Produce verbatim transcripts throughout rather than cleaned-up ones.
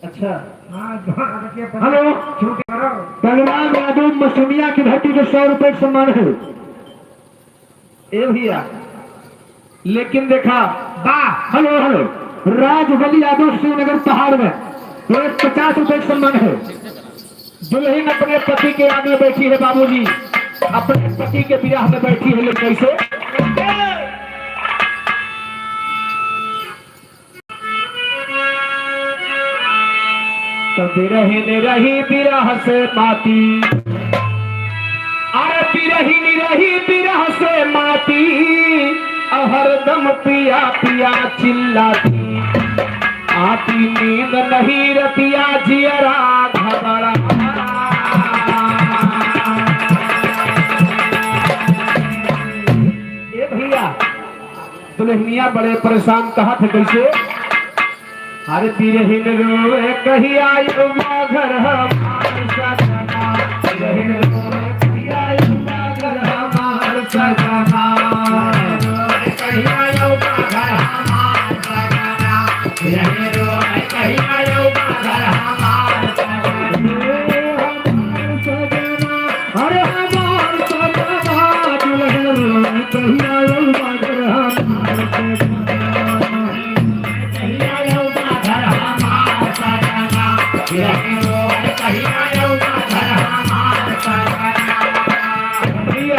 अच्छा। हाँ, जो आगे अपन हेलो। छूट करो। बलराम यादव मसुनिया की धरती के सौ रुपए के सम्मान है। ए भैया, लेकिन देखा, वाह। Hello, hello. राजबली यादव शिवनगर पहाड़ में एक पचास रुपए के सम्मान है। दुल्हन अपने पति के आगे बैठी है बाबूजी, अपने पति के बियाह में बैठी है, लेकिन कैसे? तो बिरहिन रही बिरह से माती, अरे बिरहिन रही बिरह से माती, और हरदम पिया पिया चिल्लाती, आती नींद नहीं रतिया जियरा घबरा। ए भैया, दुल्हनिया बड़े परेशान, कहत है कैसे? अरे बिरहिन रोवे कहिया अउबा घर हमार सजना, बिरहिन रोवे कहिया अउबा घर हमार सजना, कहिया अउबा घर हमार सजना, बिरहिन रोवे कहिया अउबा घर हमार सजना। अरे हमार सजना, दुल्हन कहिया अउबा घर हमार सजना। भैया,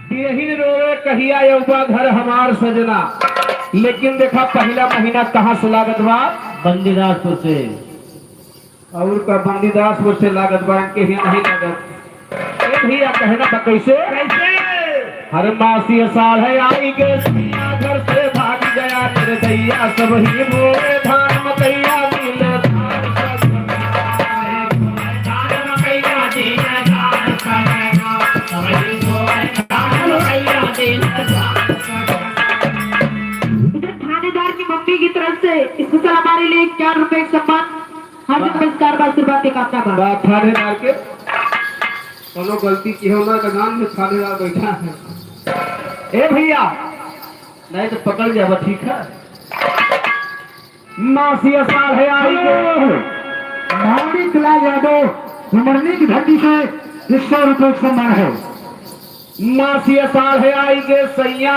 बिरहिन रोवे कहिया अउबा घर हमार सजना। लेकिन देखा, पहिला महीना कहाँ से लागत बा? बंदीदासपुर से। और का बंदीदासपुर से लागत बा, इनके ही नहीं लागत। ए भैया, कहना बा कैसे? कैसे? हर मासी असाढ़ आई के सैया घर से भाग गया निर्दयिया, सब ही बोए धान मकइया मिले धान सजना। धान मकइया मिले धान सजना, सब ही बोए धान मकइया मिले धान सजना। इधर थानेदार की मम्मी की तरफ से स्पेशल हमारे लिए इक्यावन रुपए का सम्मान। हार्दिक नमस्कार बा, आशीर्वाद के कामना बा। बा थानेदार के कोनो गलती की हो ना, तो गान में थानेदार बैठा है। ए भैया, नहीं तो पकड़ जाबा, ठीक है? मासी असाढ़ आई के। माणिक लाल यादव, उमरनी की धरती से एक सौ रुपए का सम्मान है। मासी असाढ़ आई के सैया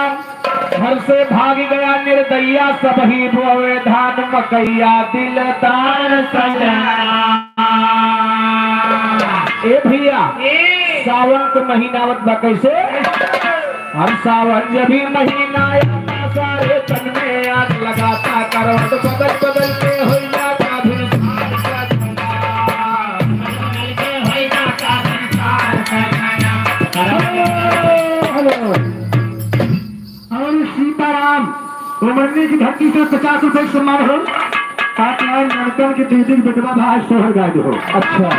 घर से भाग गया निर्दयिया, सबही बोवे धान मकइया दिलदार सजना। ए भैया, ए। सावन के महीना आवत बा, कैसे? हर सावन जब भी महीना आया, सारे तन में आग लगाता, करवट बदल बदल के होई जाता भिनसार सजना। Hello, hello. और सीताराम उमरनी की धरती से पचास रुपए का सम्मान हो। पाँच लाख ननकन के दीदी के बेटवा भाई सोहर गाय हो। अच्छा।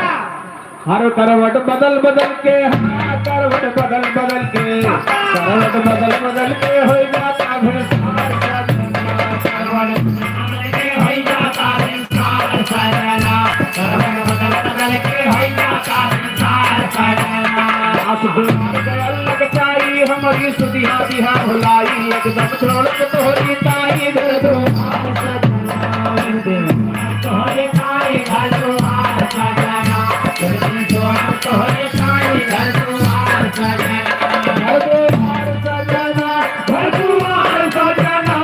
हर करवट बदल बदल के, हाँ, करवट बदल बदल के, करवट बदल बदल के होई जाता भिनसार सजना। करवट बदल के होई जाता भिनसार सजना। करवट बदल बदल के होई जाता भिनसार सजना। आस दुआर गयल लग जाई, हमरी सुदिया दिहा भुलाई, एकदम छोड़ के तोहरी ताई घर दुआर सजना। तोहरे ताई घर दुआर सजना, छोड़ तोहरे ताई घर दुआर सजना। घर दुआर सजना, घर दुआर सजना,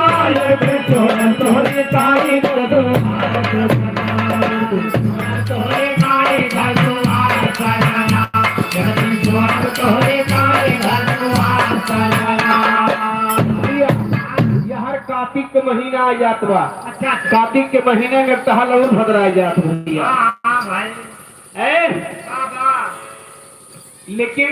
छोड़ तोहरे ताई घर दुआर सजना। तोहरे ताई घर दुआर सजना। भैया, यहर कार्तिक के महीना आ जात बा। अच्छा, अच्छा। कार्तिक के महीने में टहल और भदरा जात भैया। हाँ, हाँ, भाई। ए? हाँ, हाँ। लेकिन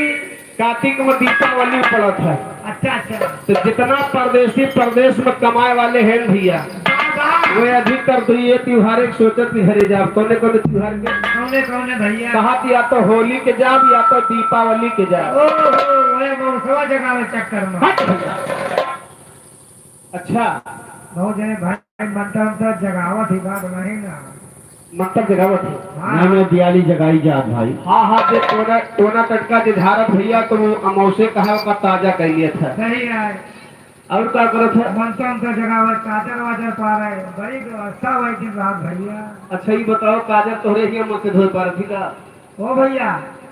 कार्तिक में दीपावली पड़त है। अच्छा, अच्छा। तो जितना परदेसी परदेश में कमाए वाले हैं भैया, हाँ, हाँ। वे अधिकतर तो ये त्योहार एक सोचत ही घरे जाब। कौने कौने त्योहार के? कौने कौने भैया? कहा कि या तो होली के जाब या तो दीपावली के जाब। ओहो, वह मौसवा जगावे चक्कर में। हट भैया। अच्छा। बहुत जने भाई मंत्र, मंत्र जगावत ही बात नहीं ना। मंत्र जगावत ही। हाँ। ना, ना, दियाली जगाई जात भाई। हाँ, हाँ, जे टोना, टोना टटका जे धारत भैया, तो वो अमौसे कहा ओका ताजा कर लिया था। सही है। और का करत है? मनता उनता जगह है, काजर वाजर पारे, बड़ी व्यवस्था हुई दिन रात भैया। अच्छा, ये बताओ, काजर तोहरे ही मन से धोए पारत ही का? ओ भैया,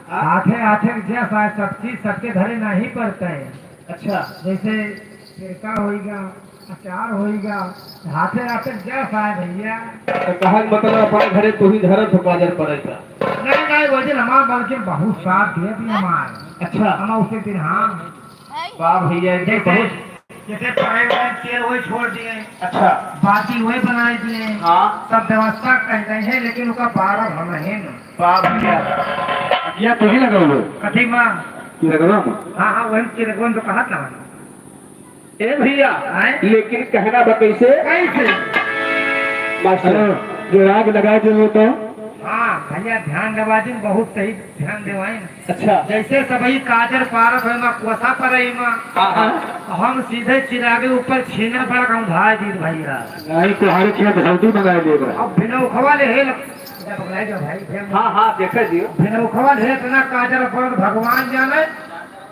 हाँ? हाथे हाथे के जस आए, सब चीज सबके धरे नहीं पड़ते हैं। अच्छा। जैसे सिरका होइगा, अचार होइगा, हाथे हाथे के जस आए भैया। तो कहा के मतलब अपने घरे तू ही धरत हो काजर पड़े का? नहीं, नहीं, वो दिन हमार बल्कि बहुत साथ दिए थे हमार। अच्छा। हम उसे दिन, हाँ। वाह भैया, ये जैसे, बहुत जैसे पड़े हुए तेल वही छोड़ दिए। अच्छा। बाती वही बनाए दिए। हाँ। सब व्यवस्था कर रहे हैं, लेकिन उनका बारह हम हैं ना। वाह भैया, ये तो ही लगा हुआ। कथी माँ? ये लगा हुआ। हाँ, हाँ, वही चिरगवन तो कहा था। ए भैया, आए? लेकिन कहना बा कैसे? कैसे? मास्टर। अरे, जो राग लगा दे वो तो। हाँ, भैया, ध्यान देवा दिन, बहुत सही ध्यान देवाई। अच्छा। जैसे सबही काजर पारत होए मा, कोसा परई मा। हाँ, हाँ। हम सीधे चिरागे ऊपर छीना पड़ा कहूँ धाय दीद भैया। नहीं, तुम्हारे खेत हल्दी मंगाए ले रहा। अब भिनौखवा ले हे लग-, जब ले जा भाई, जब हाँ, हाँ, देखे दियो। भिनौखवा ले इतना काजर पड़त भगवान जाने,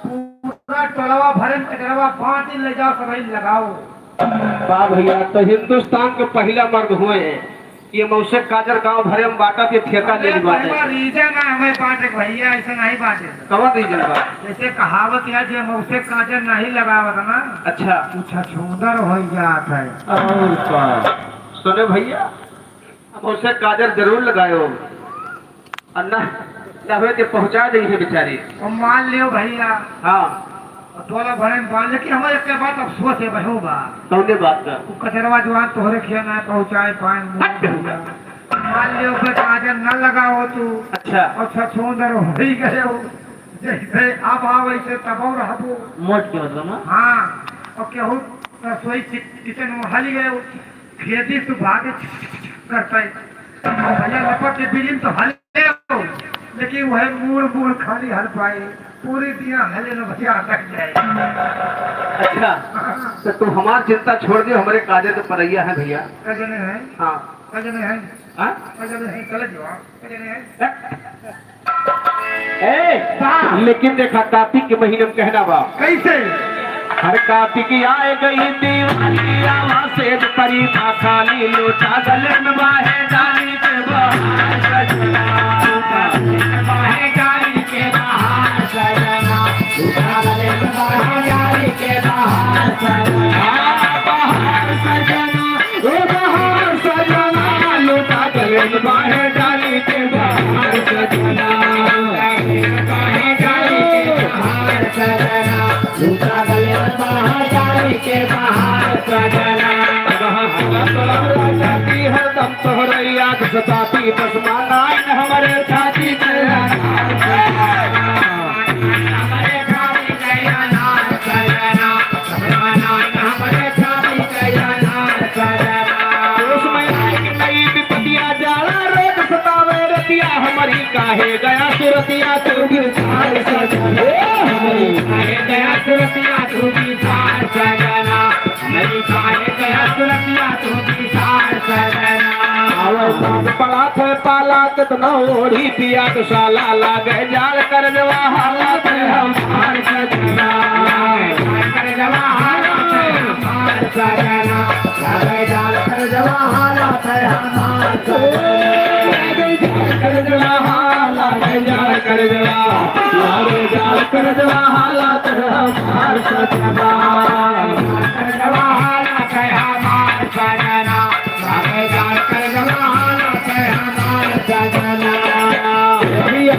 पूरा टोलवा भरे में कचरवा बांट ले जाओ, सबही लगाओ। वाह भैया, तो हिंदुस्तान के पहला मर्द हुए हैं। ये मौसे काजर गांव भरे में बांटा के ठेका ले अरे ली बाटे। भाई, रीजन है हमें बांटे के भैया, ऐसे नहीं बांटे। कवन रीजन बा? जैसे कहावत है, जे मौसे काजर नहीं लगावत ना, अच्छा। वो छछूंदर हो जात है। और का? सुने भैया, मौसे काजर जरूर लगायो। अन्ना, लहवे के पहुँचा देई है बेचारी। और मान लियो भैया। हाँ। और टोला भरे में बांध, लेकिन हमारे एक बात अफसोस है, बहू बा। कौने बात का? वो कचरवा जवान तोहरे खेत ना पहुँचाए पाए, हट। भैया। मान लियो, बे काजर न लगाओ तू। अच्छा। और छछूंदर हो ही गए हो। जैसे अब आओ, वैसे तब रहबो। मोट के मतलब ना? हाँ। और केहू रसोई कि-, किचन में हल गए हो। खेती तो भागे करता है। भैया लपट के बिलिन तो हले हो, लेकिन वह मूड़ मूड़ खाली हल पाए, पूरी दिया हले न भैया अटक जाए। अच्छा, तो तू हमार चिंता छोड़ दे, हमारे काजे तो परैया है भैया। कजने हैं? हाँ। कजने हैं? हाँ? कजने हैं, चले जाओ। ए, लेकिन देखा, कार्तिक के महीने में कहना बा। कैसे? हर कार्तिक आए गई दिवाली, आवा सेज परी माँ काली, लोटा गले में बाहे डाली के बहार सजना। बाहे डाली के बहार सजना, लोटा गले में बाहे डाली के बहार सजना। बहार सजना। ओ बहार सजना, लोटा गले में बाहे डाली के बहार सजना। बाहे डाली के बहार सजना, लोटा गले में बाहे डाली के बहार सजना। बहार सजना, हरदम तोहरे याद सताती, बस माना हमरे छाती के। हमरे छाती के अनार सजना। उसमें एक नई विपतिया जाला, रोग सतावे रतिया, हमारी काहे गया सुरतिया तू भी सार सजना। हमारी काहे गया सुरतिया तू भी सार सजना। हमारी काहे गया सुरतिया तू भी सार सजना। आवे सांझ पड़ा थे पाला, कितना ओढ़ी पिया तो साला, लागे जाड़ कर जवा हालत है हमार सजना। कर जवा हालत है हमार सजना। लागे जाड़ कर जवा हालत है हमार सजना। लागे जाड़ कर जवा हालत है, जाड़ कर जवा। लागे जाड़ कर जवा हालत है हमार सजना। कर जवा हालत है हमार सजना। भैया,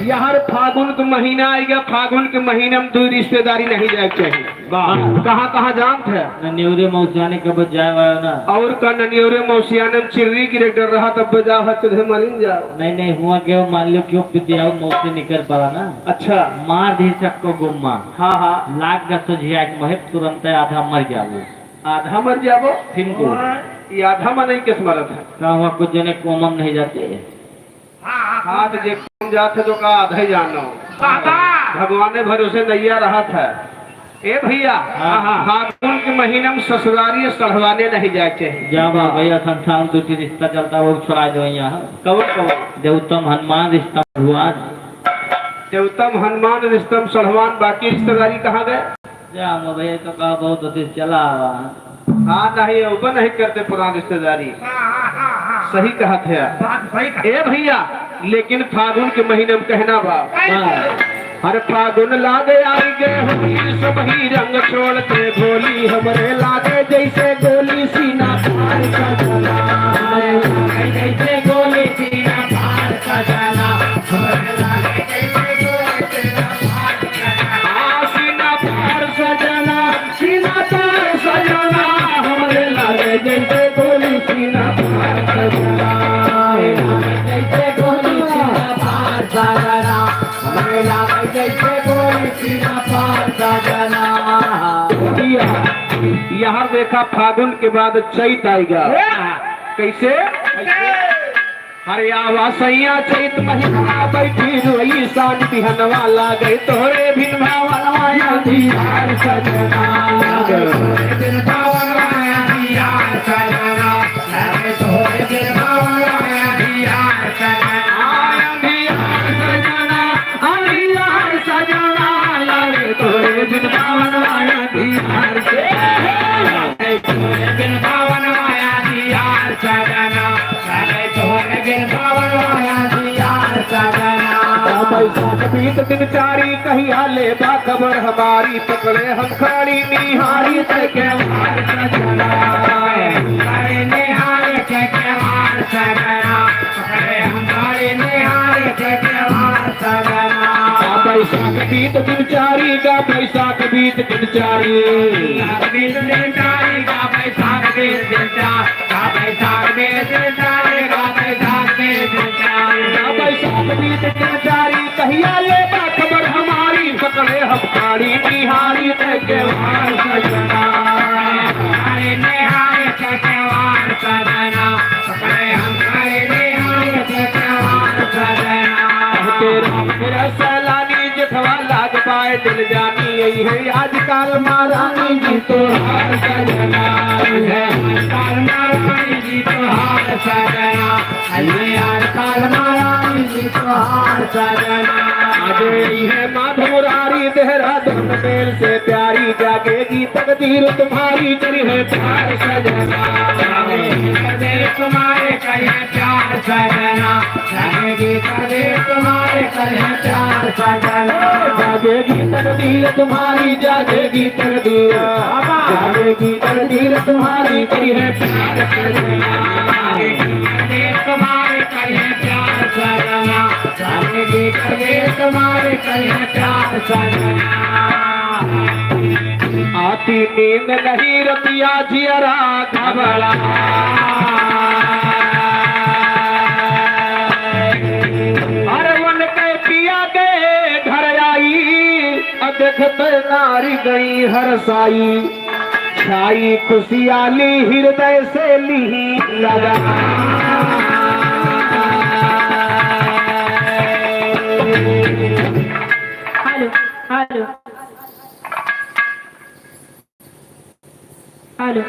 यहाँ फागुन के महीना आइगा, फागुन के महीना में दो रिश्तेदारी नहीं जाए के चाहिए। वाह। कहाँ, कहाँ जानत है? ननियोरे मौसियाने के बस जाए वाला ना। और का ननियोरे मौसियाने में चिर्री गिरे डर रहा तब बजा है तुझे मरिन जाओ। नहीं, नहीं, हुआ क्यों मान लो क्यों पितियाओ मौसी निकल पड़ा ना। अच्छा। मार दी सबको गुम्मा। हाँ, हाँ। लाग का सोझिया एक महे तुरंत आधा मर जाओ। आधा मर जाबो? फिर को? ये आधा मनई किस मरत है? का हुआ, कुछ जने कोमम नहीं जाते? हाँ, तो जे कोम जात है तो का आधा ही जानो। बाबा! भगवाने भरोसे नैया रहत है। ए भैया, हाँ, हाँ। फागुन के महीना में ससुरारी सढ़वाने नहीं जाए के चाहिए। जा बा भैया, संसार में दो ठे रिश्ता चलता, वो छोड़ा दो यहाँ। कौन, कौन? देवतम हनुमान, रिश्ता भगवान। देवतम हनुमान, रिश्तम सढ़वान, बाकी रिश्तेदारी कहाँ गए? राम भैया तो कहा बहुत होती चला आवा। हाँ, नहीं, वो नहीं करते पुरान रिश्तेदारी। हाँ, हाँ, हाँ, हाँ। सही कहा थे। बात सही कहा। ए भैया, लेकिन फागुन के महीने में कहना बा। कैसे? हाँ। हर फागुन लागे आई गे होली, सब ही रंग छोड़ते भोली, हमरे लागे जैसे गोली सीना फाड़ सजना। हमरे लागे जैसे गोली सीना फाड़ सजना। हमरे लागे जैसे गोली सीना फाड़ सजना। आ, सीना फाड़ सजना, सीना फाड़ सजना, हमरे लागे जैसे गोली सीना फाड़ सजना। जैसे गोली सीना फाड़ सजना। यहाँ देखा, फागुन के बाद चैत आएगा। कैसे? अरे आवा सैया चैत महीना, बैठी रोई सान बिहनवा, लागे तोहरे बिन भावनवा, अंधियार सजना। लागे तोहरे बिन भावनवा, अंधियार सजना। लागे तोहरे बिन भावनवा, अंधियार सजना। आ, अंधियार सजना, अंधियार सजना, लागे तोहरे बिन भावनवा, अंधियार सजना। लागे तोहरे बिन भावनवा, अंधियार सजना। बैसाख बीत दिन चारी, कहिया लेबा खबर हमारी, पकड़े हम खाड़ी निहारी तैके वार सजना। पकड़े निहारी तैके वार सजना। पकड़े हम खाड़ी निहारी तैके वार सजना। बैसाख बीत दिन चारी का, बैसाख बीत दिन चारी। बैसाख बीत दिन चारी का, बैसाख बीत दिन चारी। का बैसाख बीत दिन चारी, का बैसाख बीत दिन चारी। का बैसाख बीत दिन चारी, कहिया लेबा खबर हमारी, पकड़े हम खाड़ी निहारी तैके वार सजना। खाड़ी निहारी तैके वार सजना, पकड़े हम खाड़ी निहारी तैके वार सजना। तेरा मेरा सैलानी जेठवा लाग पाए दिल जानी, यही है आजकल महारानी जी तोहार सजना। है आजकल महारानी जी तोहार सजना। है आजकल महारानी जी तोहार सजना। अबे यही है माधव मुरारी देहरादून मेल से प्यारी, जागेगी तकदीर तुम्हारी करी है प्यार सजना। जागेगी तकदीर तुम्हारी करी है प्यार सजना। जागेगी तकदीर तुम्हारी करी है प्यार सजना। जागेगी तकदीर तुम्हारी, जागेगी तकदीर। जागेगी तकदीर तुम्हारी करी है प्यार सजना। जागेगी तकदीर तुम्हारी करी है प्यार सजना। जागेगी तकदीर तुम्हारी करी है प्यार सजना। आती नींद नहीं रतिया जियरा घबरा। अरे उनके पिया के घर आई, अ देखते नारी गई हरसाई। छाई खुशियाली हृदय से लिही लगा। Hello, hello. हेलो।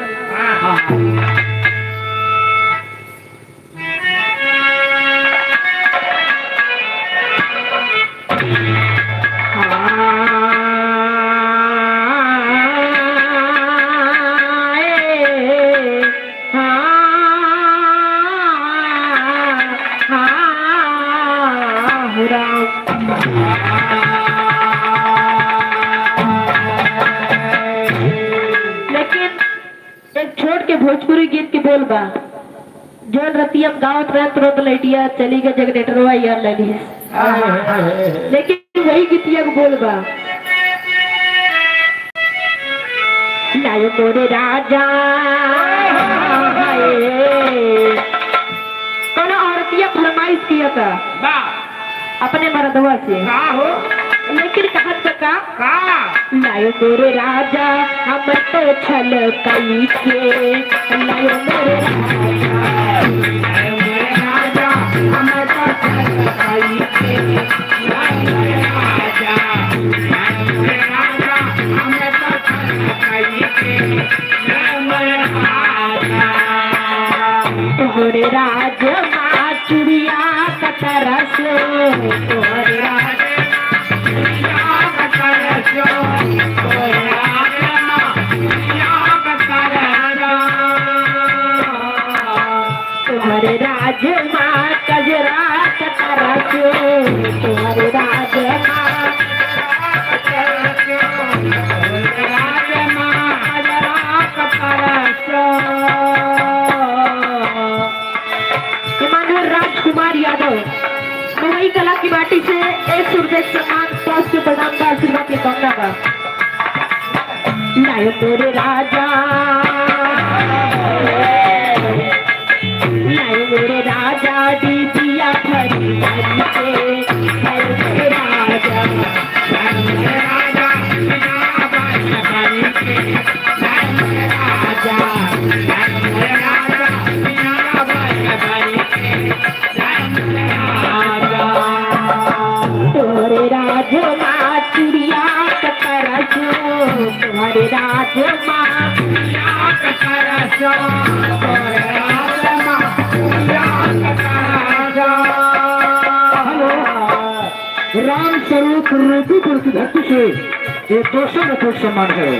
लेकिन एक छोट के भोजपुरी गीत के बोल बा, जौन रतिया में गावत रहन, तुरंत लइटिया चली गई, जनरेटरवा यार ले ली। लेकिन वही गीतिया के बोल बा, लायो मोरे राजा, हाय। कौनो औरतिया फरमाइश किया था। बा। अपने मर्दवा से। का हो? लेकिन कहत बा का? का? लायो मोरे राजा, हम तो छल कई के। लायो मोरे राजा, लायो मोरे राजा, हम तो छल कई के। लायो मोरे राजा, लायो मोरे राजा, हम तो छल कई के। लायो मोरे राजा। तोहरे राज मा चुड़िया कतरस, तोहरे राज मा चुड़िया कतरस, तोहरे राज हे माँ कजरा कतरा के, तोहरे राज माँ। श्रीमान राजकुमार यादव, मवई कला की माटी से एक सौ रुपये सम्मान, पाँच सौ प्रणाम का आशीर्वाद के कामना बा। लायो मोरे राजा, लायो मोरे राजा, दीदिया भरी भरी के, लायो मोरे राजा, लायो मोरे राजा, दीदिया भरी भरी के, लायो मोरे राजा, लायो मोरे राजा, दीदिया भरी भरी के। तोरे राजो माँ चुड़िया कतरसो, तोरे राजो माँ चुड़िया कतरसो, तोरे राजो माँ चुड़िया कतरसो। हेलो, राम स्वरूप रूपीपुर की धरती से ये दो सौ रुपये सम्मान है।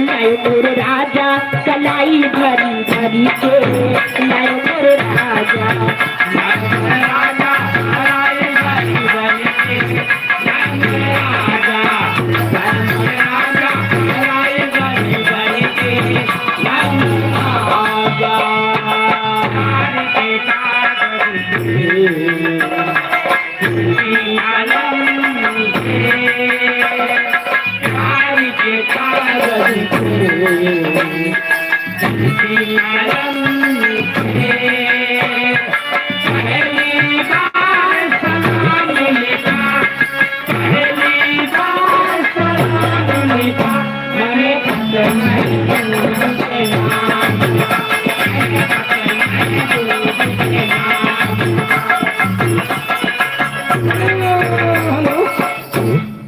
लायो मोरे राजा कलाई भरी भरी के, लायो मोरे राजा, लायो मोरे राजा कलाई भरी भरी के, लायो मोरे राजा, लायो मोरे राजा कलाई भरी भरी के, लायो मोरे राजा।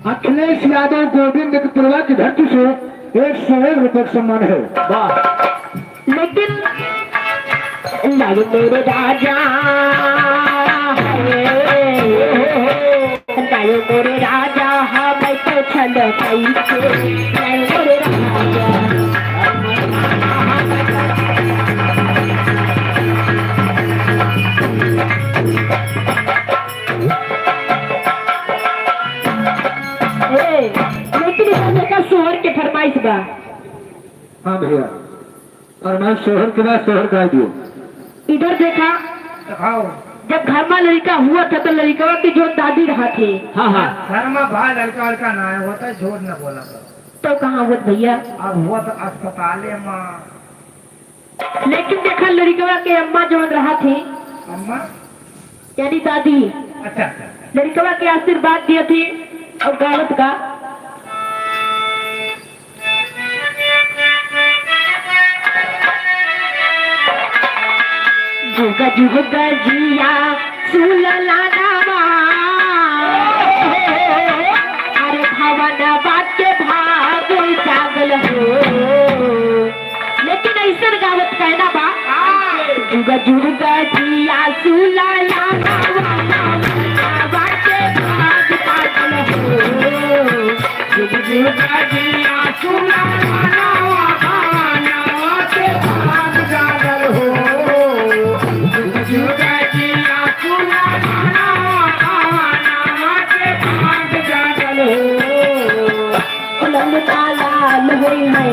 अखिलेश यादव गोविंद के पुरवा की धरती से एक सौ एक रुपये का सम्मान है। वाह। लेकिन लायो मोरे राजा, लायो मोरे राजा, हम तो छल पाई के, लायो मोरे राजा। ए, लेकिन इधर देखा, सोहर के फरमाइश बा। हाँ भैया, फरमाइश सोहर के बाद सोहर गा दियो। इधर देखा, दिखाओ। जब घर में लड़का हुआ था तो लड़कवा की जो दादी रहा थे। हाँ, हाँ। घर में भाई लड़का, लड़का ना आया होता, झूठ न बोला तो। तो कहाँ हुआ भैया? अब हुआ तो अस्पताले में। लेकिन देखा, लड़कवा के अम्मा जौन रहा थी, अम्मा? यानी दादी, अच्छा, अच्छा। लड़कवा के आशीर्वाद दिए थी और गावत का, जुग जुग जिया सुललनवा, अरे भवनवा के भाग जागल हो। लेकिन ऐसन गावत कहना बा, जुग जुग जिया सुललनवा, बाटे भाग पागल हो। जुग जुग जिया सुललनवा, बाटे भाग जागल हो। जुग जुग जिया सुललनवा, बाटे भाग जागल हो। ललका लाल होई है,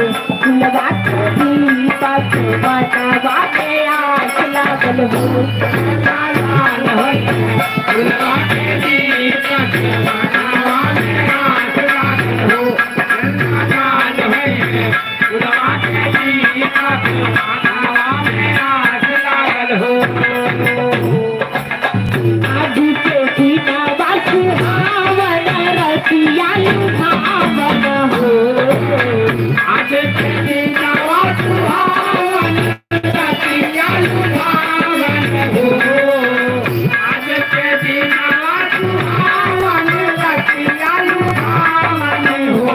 फुलवा के दीपक, मनवा में आस लागल हो। ललका लाल होई है, फुलवा के दीपक, मनवा में आस लागल हो। ललका लाल होई है, फुलवा के दीपक, मनवा में आस लागल हो। आज के दिनवा सुहावन रतिया लुभावन हो। आज के दिनवा सुहावन रतिया लुभावन हो। आज के दिनवा सुहावन रतिया लुभावन हो।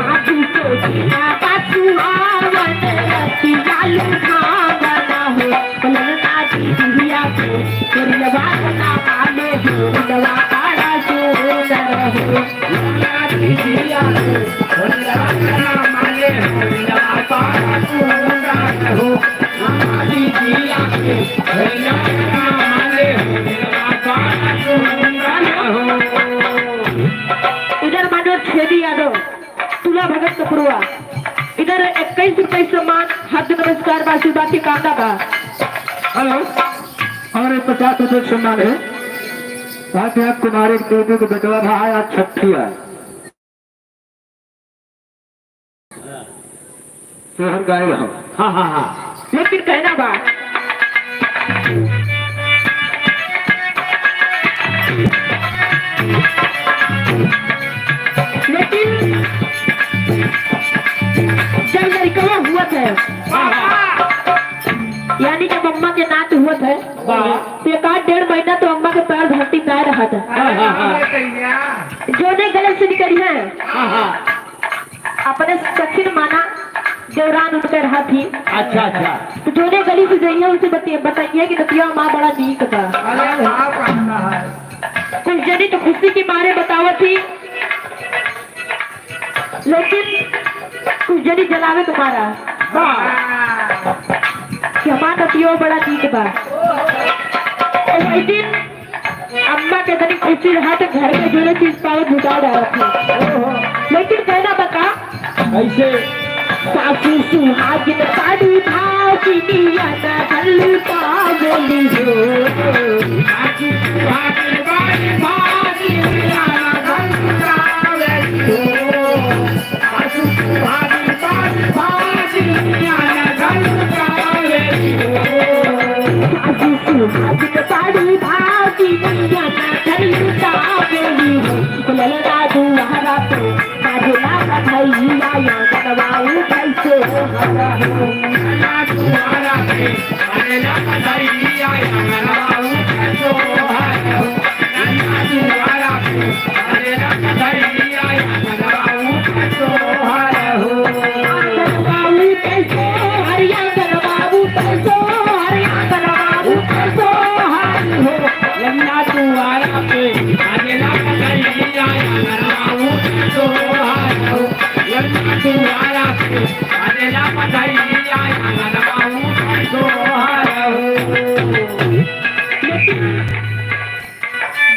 आज के दिनवा सुहावन रतिया लुभावन हो। ललका दीदिया के, फुलवा के नावा में, फुलवा बड़ा सुंदर हो। ललका दीदिया के, फुलवा के नावा में, फुलवा बड़ा सुंदर हो। ललका दीदिया इधर मानो छेदी यादव, तुला भगत कपड़ुआ, इधर इक्कीस रुपये सम्मान, हार्दिक नमस्कार बा, आशीर्वाद के कामना बा। हेलो, और एक पचास रुपये सम्मान है। आज यहाँ कुमारी देवी के बेटवा भा है, आज छठी है। तोहर गाय हो। हाँ, हाँ, हाँ। लेकिन कहना बा, लेकिन जब लड़कवा हुआ था, हाँ, हाँ। यानी जब अम्मा के नात हुआ था, वाह। तो एक आध डेढ़ महीना तो अम्मा के पैर धरती ना रहा था। हाँ, हाँ, हाँ। जोने गले से निकली है, हाँ, हाँ। अपने सखिन माना देवरान उनके रहा थी। अच्छा, अच्छा। तो जोने गली से जइए उसे बतिए, बताइए कि नतिया माँ बड़ा नीक बा। अरे, भाव कहता है। कुछ जनी तो खुशी के मारे बतावत थी, लेकिन कुछ जनी जलावे के मारा। वाह। कि हमार नतियो बड़ा नीक बा। तो वही दिन अम्मा के तनी खुशी रहा तो घर में जोरे चीज पावे जुटा डालत है। लेकिन कहना बता कैसे? सासू सुहागिन पाड़ी भाव की दिया ना गल्लू का बोली हो। सासू सुहागिन पाड़ी भाव की दिया ना गल्लू का बोली हो।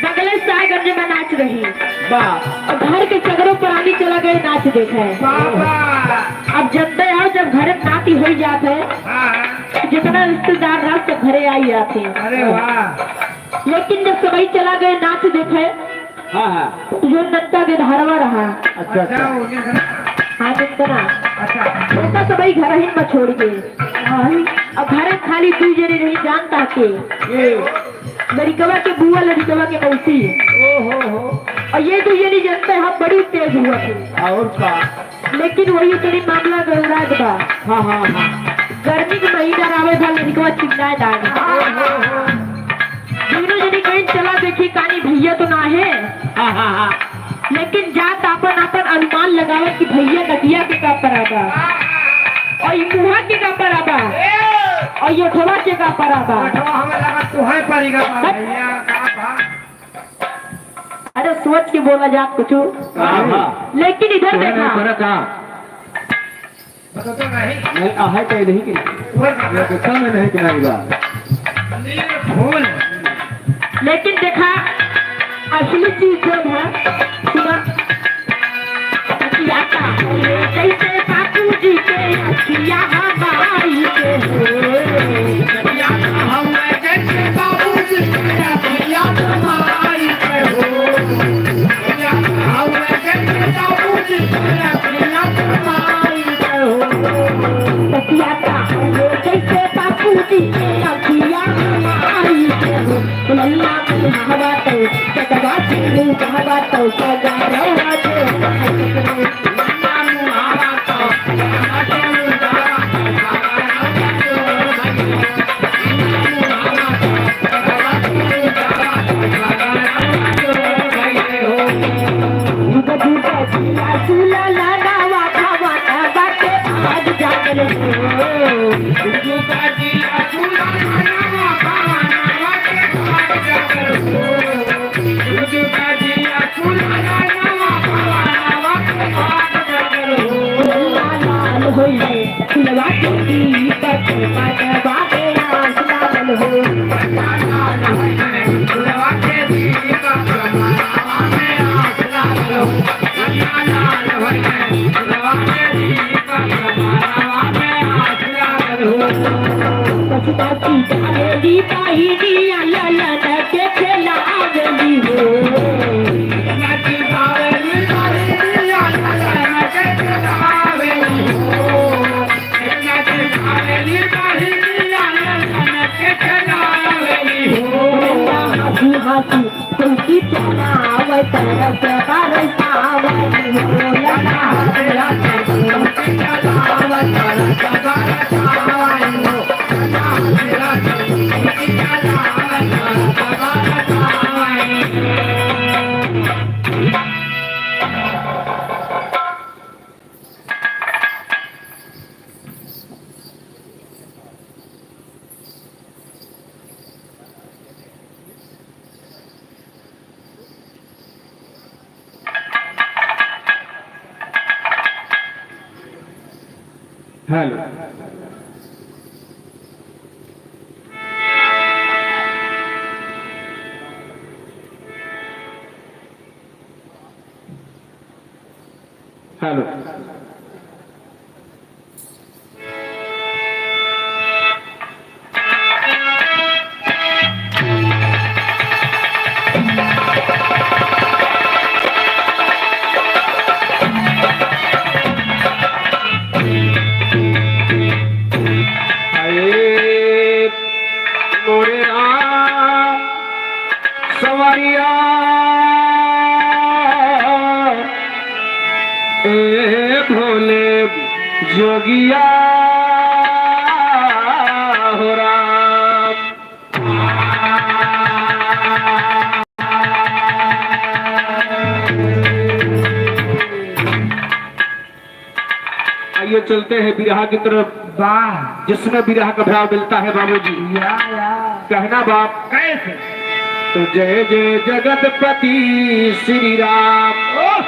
बगले साहेबगंज में नाच रही। वाह। और घर के सगरो प्राणी चला गए नाच देखे। वाह, वाह। अब जनते हो, जब घरे नाती हो जात है, हाँ। तो जितना रिश्तेदार रहा, सब घरे आई जाते हैं। अरे वाह। लेकिन जब सबही चला गए नाच देखे, हाँ, हाँ। तो जो नंदा के धारवा रहा। अच्छा, अच्छा। हाँ, नंदना। अच्छा। ओका सबही घर ही में छोड़ के। हाँ। अब घरे खाली दू जने रही, जानता के। ये। लड़िकवा के बुआ, लड़िकवा के मौसी। ओ हो हो। और ये दू जने जनते हम बड़ी तेज हुआ थे। और का? लेकिन वही तनी मामला गड़बड़ा बा। हाँ, हाँ, हाँ। गर्मी के महीना आवे बा, लड़िकवा चिल्लाए लागे। हाँ, हाँ, हाँ। दुनो जनी कहीं चला देखी, कानी भैया तो ना है। हाँ, हाँ, हाँ। लेकिन जात आपन, आपन अनुमान लगावे कि भैया नदिया के का परा बा, और ई मुहा के का परा बा, और ये ओठवा के का परा बा। ओठवा हमें लगा तुहे परी का बा, भैया, का बा? अरे सोच के बोला जात कुछ। हाँ, हाँ। लेकिन इधर देखा। बता तो नहीं। नहीं, आहे कहीं नहीं कि। ये तो समय नहीं कि नहीं बा। फूल। लेकिन देखा, असली चीज जो है, सुना। अखिया का जैसे बाबूजी के अखिया हमारी के हो। अखिया का हम जैसे बाबूजी के अखिया हमारी के हो। अखिया का हम जैसे बाबूजी के अखिया हमारी के हो। अखिया का हम जैसे बाबूजी के अखिया हमारी के हो। लल्ला की हवा तो जगवा के रूप हवा तो सगा रहा के। हेलो। हेलो। अरे मोरे राम सवरिया, ए भोले जोगिया हो राम। आइए चलते हैं बिरहा की तरफ। वाह। जिसमें बिरहा का भाव मिलता है बाबूजी। या, या। कहना बाप। कैसे? तो जय जय जगतपति श्री राम। ओह!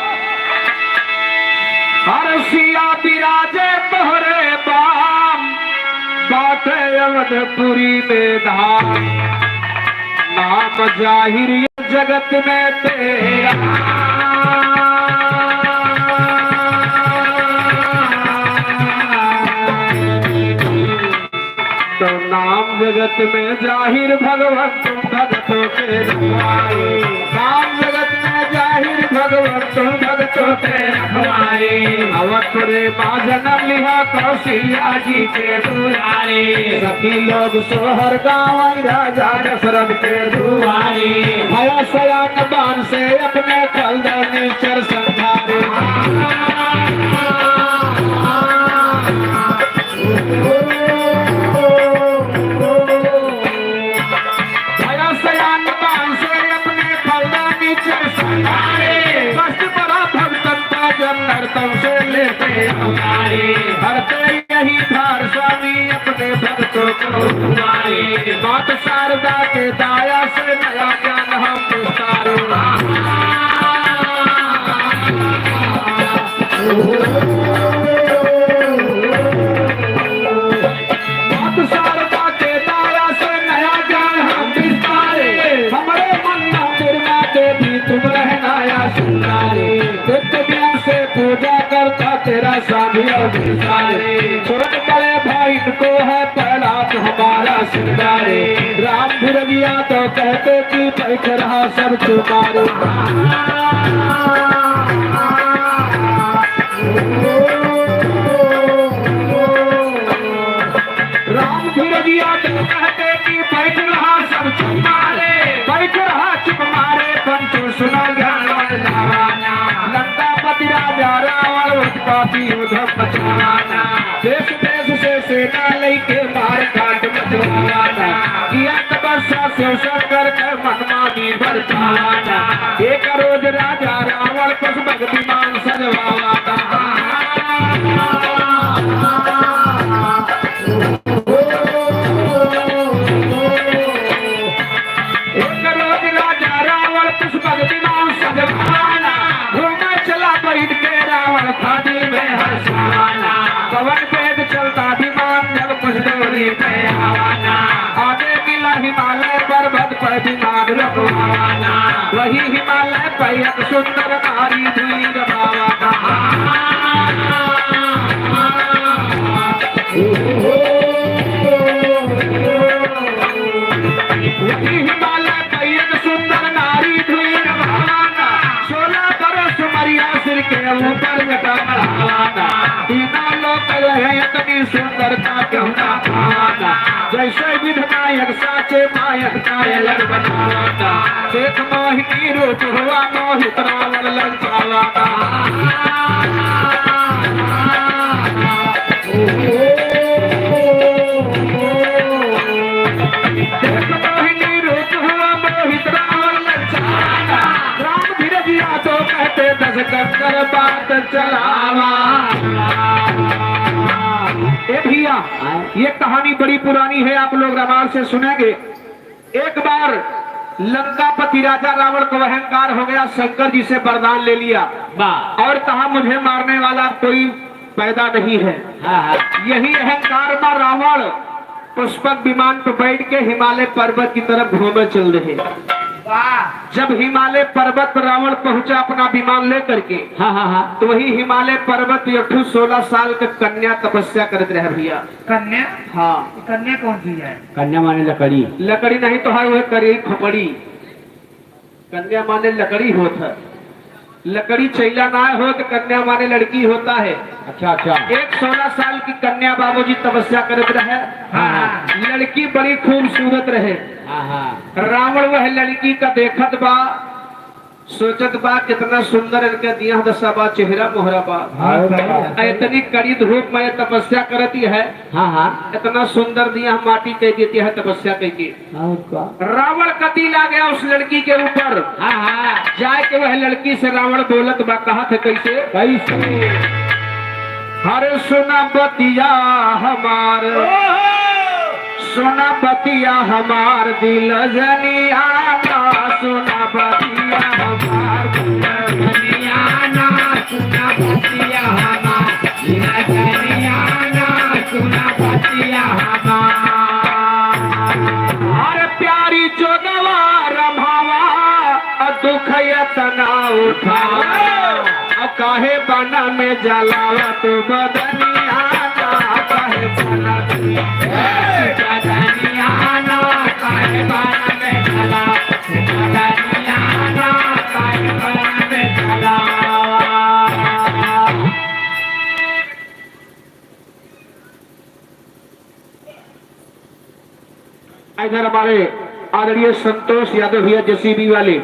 हर सिया बिराजे तोहरे बाम, बाटे अवधपुरी में धाम। नाम जाहिर जगत में तेरा। तो नाम जगत में जाहिर भगवंत तुम भगतों के रखवारे। नाम जगत में जाहिर भगवंत तुम भगतों के रखवारे। अवध रे माँ जन्म लिहा कौशल्या जी के दुलारे। सखी लोग सोहर गावै राजा दशरथ के दुआरे। भया सयान बान से अपने खलदनी चर संभारे। भया सयान बान से अपने खलदनी चर संभारे। कष्ट परा भक्तन का जब नरतन से लेते अवतारे। हरते यही धार स्वामी अपने भक्तों को तुम्हारे। मात शारदा के दाया से नया ज्ञान हम विस्तारे। मात शारदा के दाया से नया ज्ञान हम विस्तारे। हमरे मन मंदिर में देवी तुम रहना या सुनारे। नित्य नियम से पूजा करता तेरा साधु और भिखारी। छोड़ बड़े भाई को है प्रहलाद हमारा सिंगारे। राम भुरगिया तो कहते कि बैठ रहा सब तुम्हारे। राम भुरगिया तो कहते कि बैठ रहा सब चुप मारे, बैठ रहा चुप मारे, पंचू सुनो ज्ञान वाला। लंकापति राजा रावण उत्पत्ति उधम मचाना, देश देश से सेना लेके मार काट मचवाना। किया तपस्या शिव शंकर के मनमानी बरपाना। एक रोज राजा रावण पशुपति विमान सजवाना। एक रोज राजा रावण पुष्पक विमान सजवाना, घूमे चला बैठ के रावण था दिल में हर्षाना। पवन वेग चलता विमान जब कुछ दूरी पे आवाना, आगे मिला हिमालय पर्वत पर विमान रखवाना, वही हिमालय पर एक सुंदर नारी धुई रमावना। वही हिमालय पर एक सुंदर नारी धुई रमावना, सोलह बरस उमरिया सिर के ऊपर जटा बढ़ावना। तीनों लोक रहे इतनी सुंदरता क्यों ना पाना। जैसे विधि नायक साचे मायक कायल बनावता। देख मोहिनी रूप हुआ मोहित रावण ललचावता। देख मोहिनी रूप हुआ मोहित रावण ललचावता। राम धीरज यादव कहते दस कंकर बात चलावा। ए भैया, ये कहानी बड़ी पुरानी है, आप लोग रामायण से सुनेंगे। एक बार लंकापति राजा रावण को अहंकार हो गया, शंकर जी से वरदान ले लिया वाह। और कहा, मुझे मारने वाला कोई पैदा नहीं है। हाँ, हाँ। यही अहंकार में रावण पुष्पक विमान पर बैठ के हिमालय पर्वत की तरफ घूमे चल रहे। वाह। जब हिमालय पर्वत पर रावण पहुंचा अपना विमान लेकर के, हाँ, हाँ, हाँ। तो वही हिमालय पर्वत पे एक ठो सोलह साल का कन्या तपस्या करत रहे भैया। कन्या? हाँ। ये कन्या कौन चीज है? कन्या माने लकड़ी। लकड़ी नहीं तो है, वह करी खोपड़ी। कन्या माने लकड़ी होत है। लकड़ी चैला ना हो तो कन्या माने लड़की होता है। अच्छा, अच्छा। एक सोलह साल की कन्या बाबूजी तपस्या करत रहे। हाँ, हाँ। लड़की बड़ी खूबसूरत रहे। हाँ, हाँ। रावण वह लड़की का देखत बा, सोचत बा कितना सुंदर इनका दिया दशा बा, चेहरा मोहरा बा। हाँ, हाँ। आ इतनी कड़ी धूप में तपस्या करती है। हाँ, हाँ। इतना सुंदर दिया माटी कह देती है तपस्या कह के। और का? रावण का दिल आ गया उस लड़की के ऊपर। हाँ, हाँ। जाए के वह लड़की से रावण बोलत बा, कहत है कैसे? कैसे? अरे सुना बतिया हमार, ओहो! सुना बतिया हमार दिल जनियाना, सुना बतिया हमार दिल जनियाना, सुना बतिया हमार दिल जनियाना, सुना बतिया हमार। अरे प्यारी जोगवा रमावा, अ दुख यतना उठावा, अ काहे बन में जलावा तू बदनिया ना, काहे बन में, बदनिया ना, काहे बन में जलावा, बदनिया ना, काहे बन में जलावा। इधर हमारे आदरणीय संतोष यादव भैया जेसीबी वाले,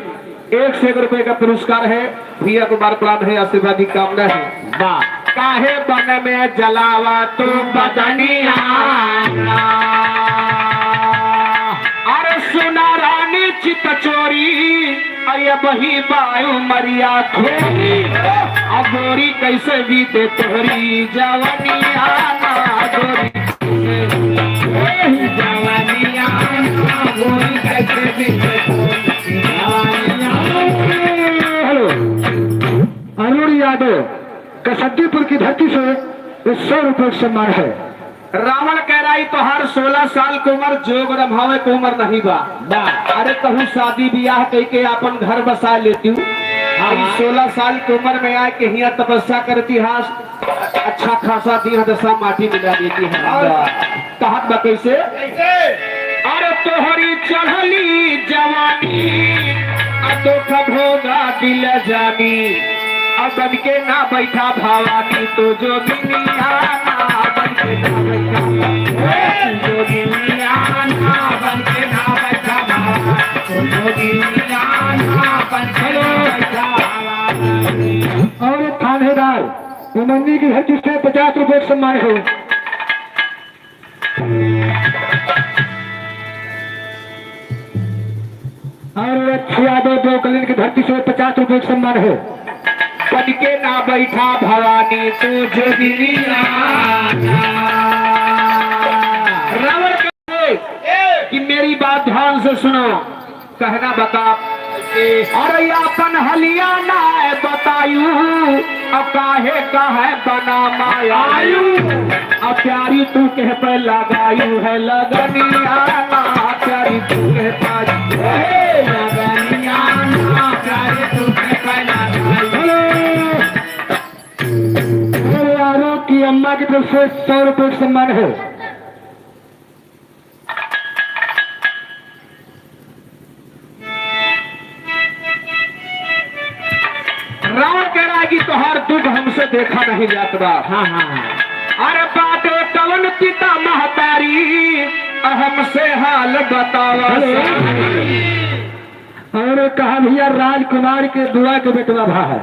एक सौ एक रुपए का पुरस्कार है। भैया को बार प्रणाम है, आशीर्वाद की कामना है। वाह। काहे बन में जलावा तू बदनिया ना। अरे सुना रानी चित चोरी, अरे बही बायु मरिया थोरी, अ गोरी कैसे बीते तोहरी जवनिया ना, गोरी कैसे बीते तोहरी जवनिया ना, गोरी कैसे बीते तोहरी जवनिया ना। हेलो, अरुण यादव, कसद्दीपुर की धरती से इस सौ रुपये का सम्मान है। रावण कह रहा है, "तोहार सोलह साल की उम्र जोग रमावे की उम्र नहीं बा।" बा। अरे, तहू शादी बियाह कइके आपन घर बसा लेती हूँ। हाँ, हाँ। सोलह साल की उम्र में आए के हियाँ तपस्या करती है, अच्छा खासा दिन दशा माटी मिला देती है। हाँ। कहत बा कैसे? कैसे? अरे तोहरी चढ़ली जवानी, आ दुख भोगा दिल जानी, आ बन के ना बैठा भवानी, तो जोगिनिया ना बन के ना बैठा, ए, जोगिनिया ना बन के ना बैठा भवानी, तो जोगिनिया ना बन के ना बैठा भवानी। और थानेदार उमंगी की हर किस्ते पचास रुपए का सम्मान हो। और रक्षा दो, दो कलिन की धरती से पचास रुपए का सम्मान है। बन के ना बैठा भवानी तू जोगिनिया। रावण कहे कि मेरी बात ध्यान से सुनो, कहना बता। अरे आपन हलिया ना बतायू, अब काहे काहे बना मायायू। आ प्यारी तू कह पे लगायू है लगनिया ना, प्यारी तू कह पे, हे लगनिया ना, प्यारी तू कह पे लगायू। हेलो। मेरे यारों की अम्मा की तरफ से सौ रुपए का सम्मान है। रावण कह रहा है कि तोहार दुख हमसे देखा नहीं जात बा। हाँ, हाँ, हाँ। अरे बाटे कवन पिता महतारी, हमसे हाल बतावा। हेलो। और कहा भैया, राजकुमार के बुआ के बेटवा भा है,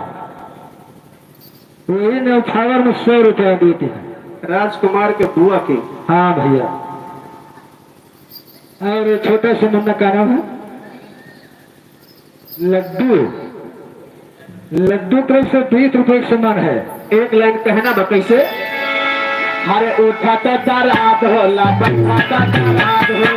वही ने उठावर में सौ रुपया देते हैं। राजकुमार के बुआ के। हाँ भैया। और छोटा सा मुन्ना का नाम है लड्डू। लड्डू तरफ से बीस रुपए का सम्मान है। एक लाइन कहना बा कैसे? हरे उठा तो दराद होला, बैठा तो दराद हो।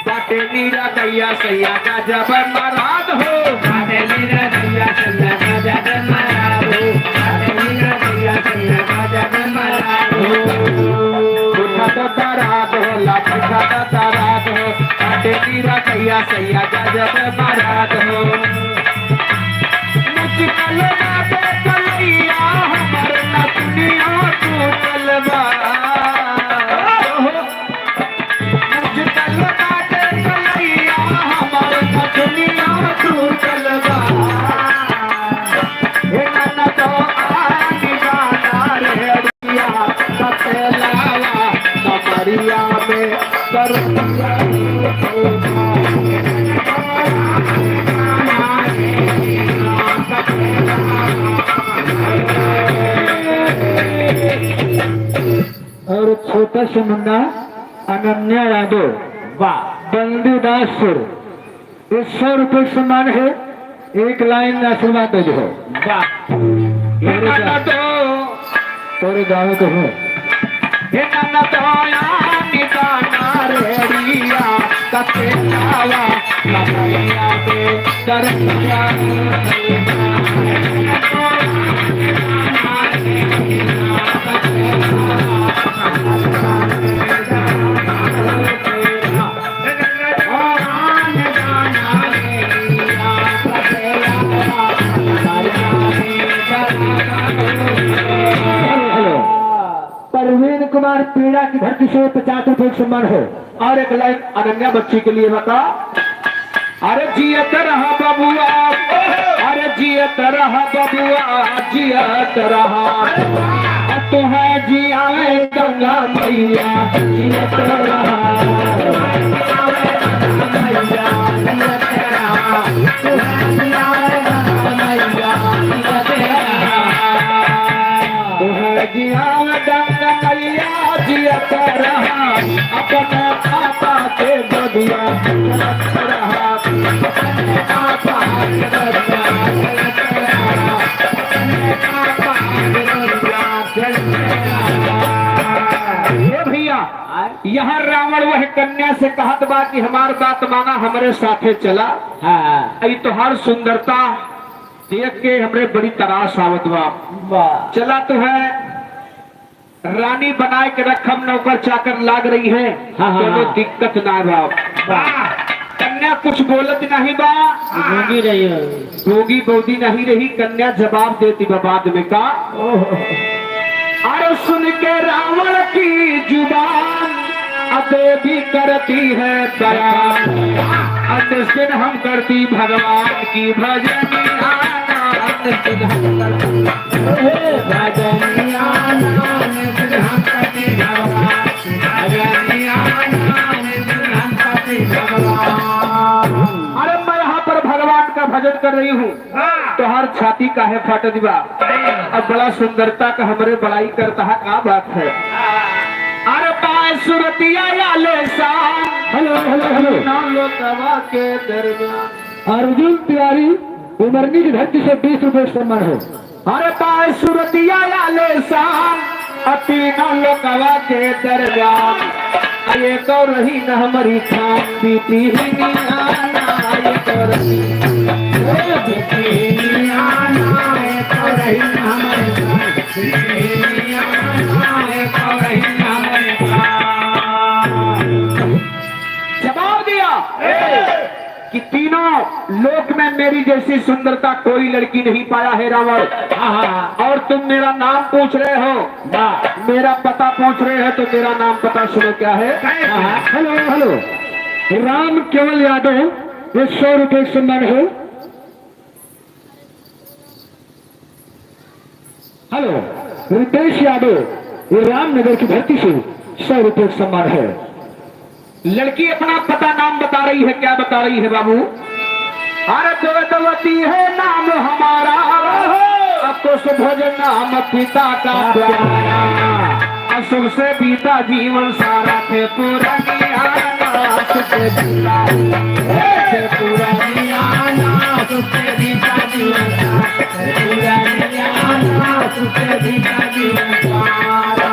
बाटे नीरा गैया सैया गजब मराद हो। बाटे नीरा गैया सैया गजब मराद हो। बाटे नीरा गैया सैया गजब मराद हो। उठा तो दराद हो, लाठी खा तो दराद हो। बाटे नीरा गैया सैया गजब मराद हो। मुझकल बाटे कलैया हमर नथुनिया टूटल बा। मुझकल बाटे कलैया हमर नथुनिया टूटल बा। हे ननदो आनी गाना रे दुनिया कतेलावा कमरिया में करुनिया। और छोटा सा मुन्ना अनन्या यादव, वाह। बंदीदासपुर, ये सौ रुपये का सम्मान है, एक लाइन आशीर्वाद दे दो। वाह। तोरे गा-, तोरे गाँव के हो। हे ननदो आनी गाना रेडिया कतेलावा कमरिया में करुनिया। Hello, hello. परवीन कुमार पीड़ा की धरती से पचास रुपए का सम्मान है। और एक लाइन अनन्या बच्ची के लिए बता। अरे जियत रहा बबुआ, अरे जियत रहा बबुआ, जियत रहा। तोहे जियावे गंगा मैया, जियत रहा। तोहे जियावे गंगा मैया, जियत रहा। अपने पापा के बगिया, जियत रहा। अपने पापा के बगिया, जियत रहा। अपने पापा के बगिया, जियत रहा। ए भैया, यहाँ रावण वह कन्या से कहत बा कि हमार बात माना, हमरे साथे चला। हाँ। ई तोहार सुंदरता देख के हमरे बड़ी तरास आवत बा। वाह। चला तोहे रानी बनाए के रखम, नौकर चाकर लाग रही है, हाँ, हाँ, कोनो हाँ। दिक्कत ना बा। वाह। कन्या कुछ बोलत नहीं बा। गूंगी रही है। गूंगी बौदी नहीं रही, कन्या जवाब देती बा बाद में का। ओहो। अरे सुन के रावण की जुबान, अब देवी करती है बयान। अब निस दिन हम करती भगवान की भजनिया। अब निस दिन हम करती भजनिया। अब निस दिन हम करती भगवान की भजनिया। अब निस दिन हम करती भगवान। अरे मैं यहाँ पर भगवान का भजन कर रही हूँ। हाँ। तोहार छाती काहे फाटत बा? हाँ। अब बड़ा सुंदरता का हमरे बड़ाई करता है, का बात है? अरे पाए सुरतिया या ले शाम। Hello, hello, hello. ना लोकवा के दरमियान। अर्जुन तिवारी, उमरनी की धरती से बीस रुपए सम्मान हो। अरे पाए सुरतिया या ले शाम, अ तीनों लोकवा के दरमियान। ये तो रही न हमारी खान पीती ही नहीं आना, ये तो रही। ये पीती ही नहीं आना, ये तो रही न हमारी खान पीती ही नहीं आना, ये तो रही न हमारी खान। जवाब दिया। कि तीनों लोक में मेरी जैसी सुंदरता कोई लड़की नहीं पाया है रावण। हाँ, हाँ, हाँ। और तुम मेरा नाम पूछ रहे हो, वाह। मेरा पता पूछ रहे हो, तो मेरा नाम पता सुनो क्या है। हाँ, हाँ। Hello, hello. राम केवल यादव, ये सौ रुपये सम्मान है। हेलो, रितेश यादव, ये रामनगर की धरती से सौ रुपये का सम्मान है। लड़की अपना पता नाम बता रही है, क्या बता रही है बाबू? अरे वेदवती है नाम हमारा, कुशध्वज नाम पिता का प्यारा। सुख से बीता जीवन सारा, थे पूरा नियारा, सुख से बीता, थे पूरा नियारा, सुख से बीता जीवन सारा।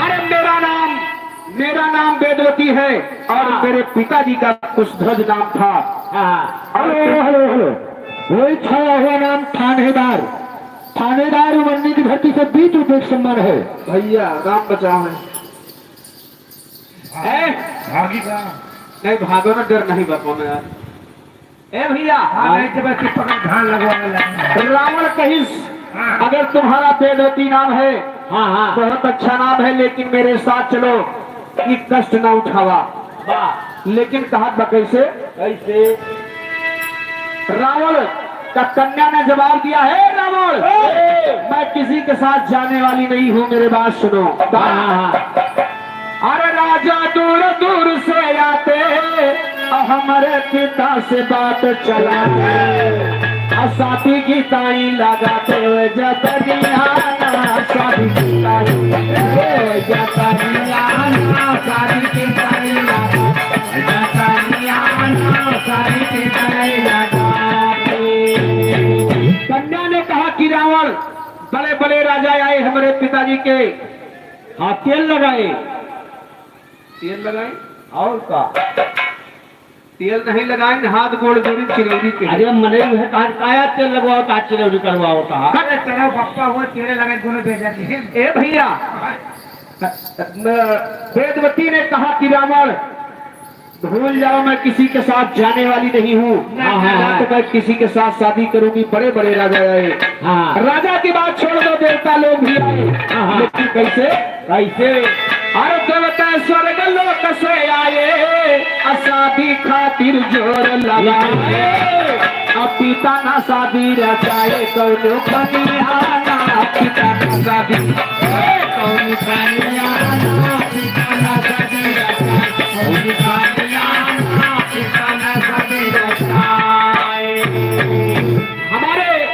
अरे मेरा नाम, मेरा नाम वेदवती है और हाँ। मेरे पिताजी का कुशध्वज नाम था। हाँ। Hello, hello, hello. वही छाया हुआ नाम थानेदार। थानेदार उमरने की धरती से बीस रुपये का सम्मान है। भैया, नाम बचाओ है। ए? भागी का? नहीं, भागो ना, डर नहीं बा कौनो यार। ए भैया, हाँ, नहीं तो बस पकड़ धान लगवाने लगे। रावण कहिस, हाँ। अगर तुम्हारा वेदवती नाम है, हाँ, हाँ। बहुत अच्छा नाम है, लेकिन मेरे साथ चलो, ये कष्ट ना उठावा। वाह। लेकिन कहा बा कैसे? कैसे? रावण का कन्या ने जवाब दिया, "हे रावण, ए! मैं किसी के साथ जाने वाली नहीं हूँ, मेरे बात सुनो।" हाँ, हाँ, हाँ। अरे राजा दूर दूर से आते, हमारे पिता से बात चलाते, और साथी की ताई लगाते हुए जतनियाना, साथी की ताई, ए, जतनियाना, साथी की ताई लगाते, जतनियाना, साथी की ताई लगाते। कन्या ने कहा कि रावण, बड़े बड़े राजा आए हमारे पिताजी के, हाँ, तेल लगाए। तेल लगाए? और का? तेल नहीं लगाए, हाथ गोड़ जोड़ी चिरौरी के। अरे मने उहे कहा, काया तेल लगवाओ, का चिरौरी करवाओ, कहा। अरे तेरा पप्पा हुआ, तेरे लगे दोनों बेजा के। ए भैया, वेदवती ने कहा कि रावण, भूल जाओ, मैं किसी के साथ जाने वाली नहीं हूँ। ना, हाँ, हाँ, ना हाँ। तो मैं किसी के साथ शादी करूंगी। बड़े बड़े राजा आए। हाँ। राजा की बात छोड़ दो, देवता लोग भी आए। हाँ, हाँ। लेकिन कैसे? कैसे? अरे देवता स्वर्ग लोक से आए, आ शादी खातिर जोर लगाए। अब पिता ना शादी रचाए, कौनो बनियाना, पिता ना शादी, कौनो बनियाना, पिता ना शादी रचाए। हमारे,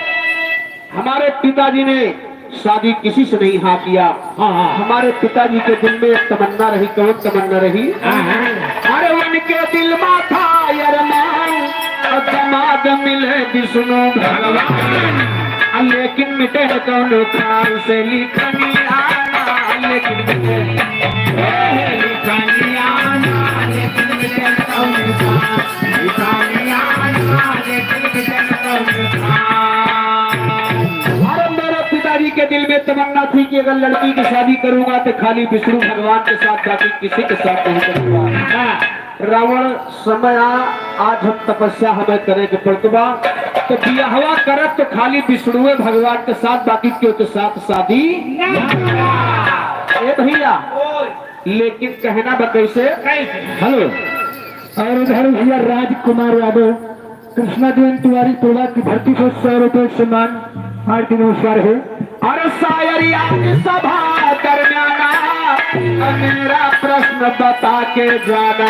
हमारे पिताजी ने शादी किसी से नहीं हाँ किया। हाँ, हाँ। हमारे पिताजी के दिल में एक तमन्ना रही, कौन तमन्ना रही? हाँ, हाँ। अरे उनके दिल में था अरमान, और दामाद मिले विष्णु भगवान। लेकिन मिटे न कौनो काल से लिखनियाना, लेकिन मिटे, ए, लिखनियाना, लेकिन मिटे न कौनो काल, लिखनियाना, लेकिन मिटे न कौनो काल। अरे मेरे पिताजी के दिल में तमन्ना थी कि अगर लड़की की शादी करूंगा तो खाली विष्णु भगवान के साथ, बाकी किसी के साथ नहीं करूंगा। हाँ। रावण समय आ, आज हम तपस्या हमें करे के पड़त बा, तो बियाहवा करब तो खाली विष्णुए भगवान के साथ, बाकी केहू के साथ शादी ना। ए भैया, लेकिन कहना बा कैसे? कैसे? हेलो, और उधर भैया राजकुमार यादव, कृष्णा जैन तिवारी प्रभात की धरती को सौ रुपये सम्मान, हार्दिक नमस्कार है। अरे शायरी आज सभा दरमियाना, मेरा प्रश्न बता के जाना,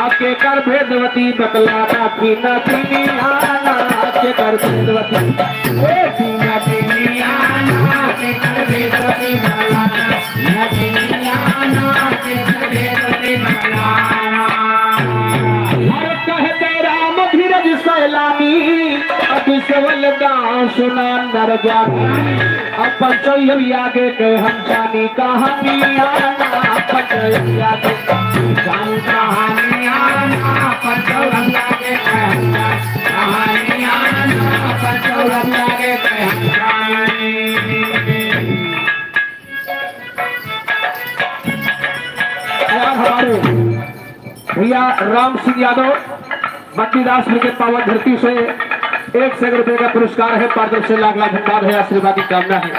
अब केकर वेदवती बतलाना, बिना बिनियाना, केकर वेदवती, ए, बिना बिनियाना, केकर वेदवती बतलाना, बिना बिनियाना, केकर वेदवती बतलाना। अरे कहते राम धीरज सैलानी, अब बिसवल गाँव सुना नर जानी, अब पंचैया के कहे हम जानी कहानियाँ ना, पंचैया के जानी कहानियाँ ना, पंचैया के कहे हम जानी कहानियाँ ना, पंचैया के कहे हम जानी। और हमारे भैया राम सिंह यादव, बंटीदास जी के पावन धरती से एक सौ रुपए का पुरस्कार है, पार्षद से लाख लाख धन्यवाद है, आशीर्वाद की कामना है।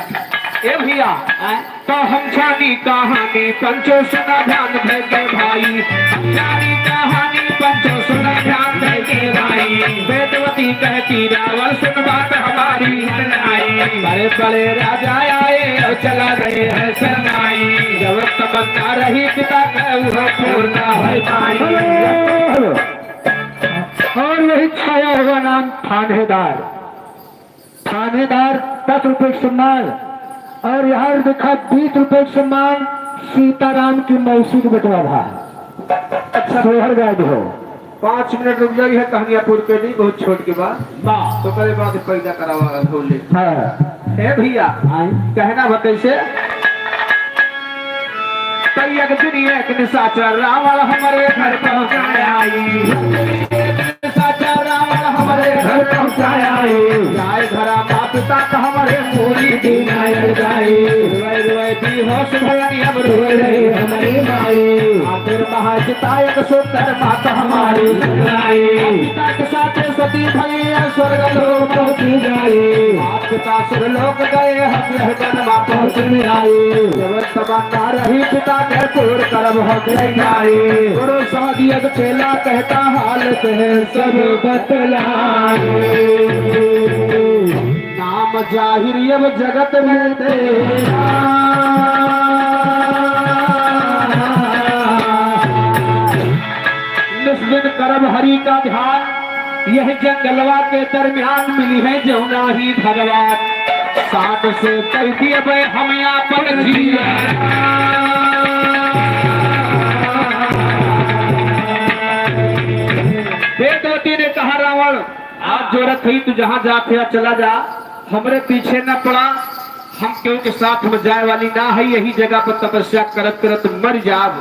ए भैया, आए? तो हम जानी कहानी पंचो सुना ध्यान धइके भाई, हम जानी कहानी पंचो सुना ध्यान धइके भाई, वेदवती कहती रावण सुन बात हमारी। बड़े बड़े राजा आए और चला गए हैं शरणाई। जब तमन्ना रही पिता का, वह पूर्ण है पाई। Hello, hello. और वही छाया हुआ नाम थानेदार। थानेदार दस रुपए के सम्मान और यहाँ देखा बीस रुपए के सम्मान सीताराम की मौसी के बेटवा भा। अच्छा। सोहर गाय भी हो। पाँच मिनट रुक जाई है, कहानियाँ पूरी कर दी, बहुत छोट के बाद। वाह। तो करे बाद पैदा करावा होले। हाँ। हे भैया, हाँ। कहना बा कैसे? तो एक दिन एक निशाचर रावण हमरे घर पहुँचाया आई। निशाचर रावण हमरे घर पहुँचाया आई। जाए घरा मात तात हमरे मूड़ी दीना आई। रोए रोए बेहोश भयन अब रोए रही हमारी माई। आखिर महाजिता एक सुंदर बात हमारी सुनाई। पिता के साथ सती भई स्वर्ग लोक पहुँची जाई। आप पिता सुर लोक गए, हम यह जन्म पहुँचने आए। जब तमन्ना रही पिता के पूर्ण करब हम जाई। गुरु समझिए तो चेला कहता हाल से सब बतलाए। नाम जाहिर अब जगत में तेरा। निस्बिन करब हरि का ध्यान, यह जंगलवा के दरमियान मिली है जौना ही भगवान। साथ से कह दिए बे हम आपन जिया। वेदवती ने कहा, रावण, हाथ जोड़त हई, तू जहाँ जात है चला जा, हमरे पीछे न पड़ा। हम केहू के साथ में जाए वाली ना है, यही जगह पर तपस्या करत करत मर जाब।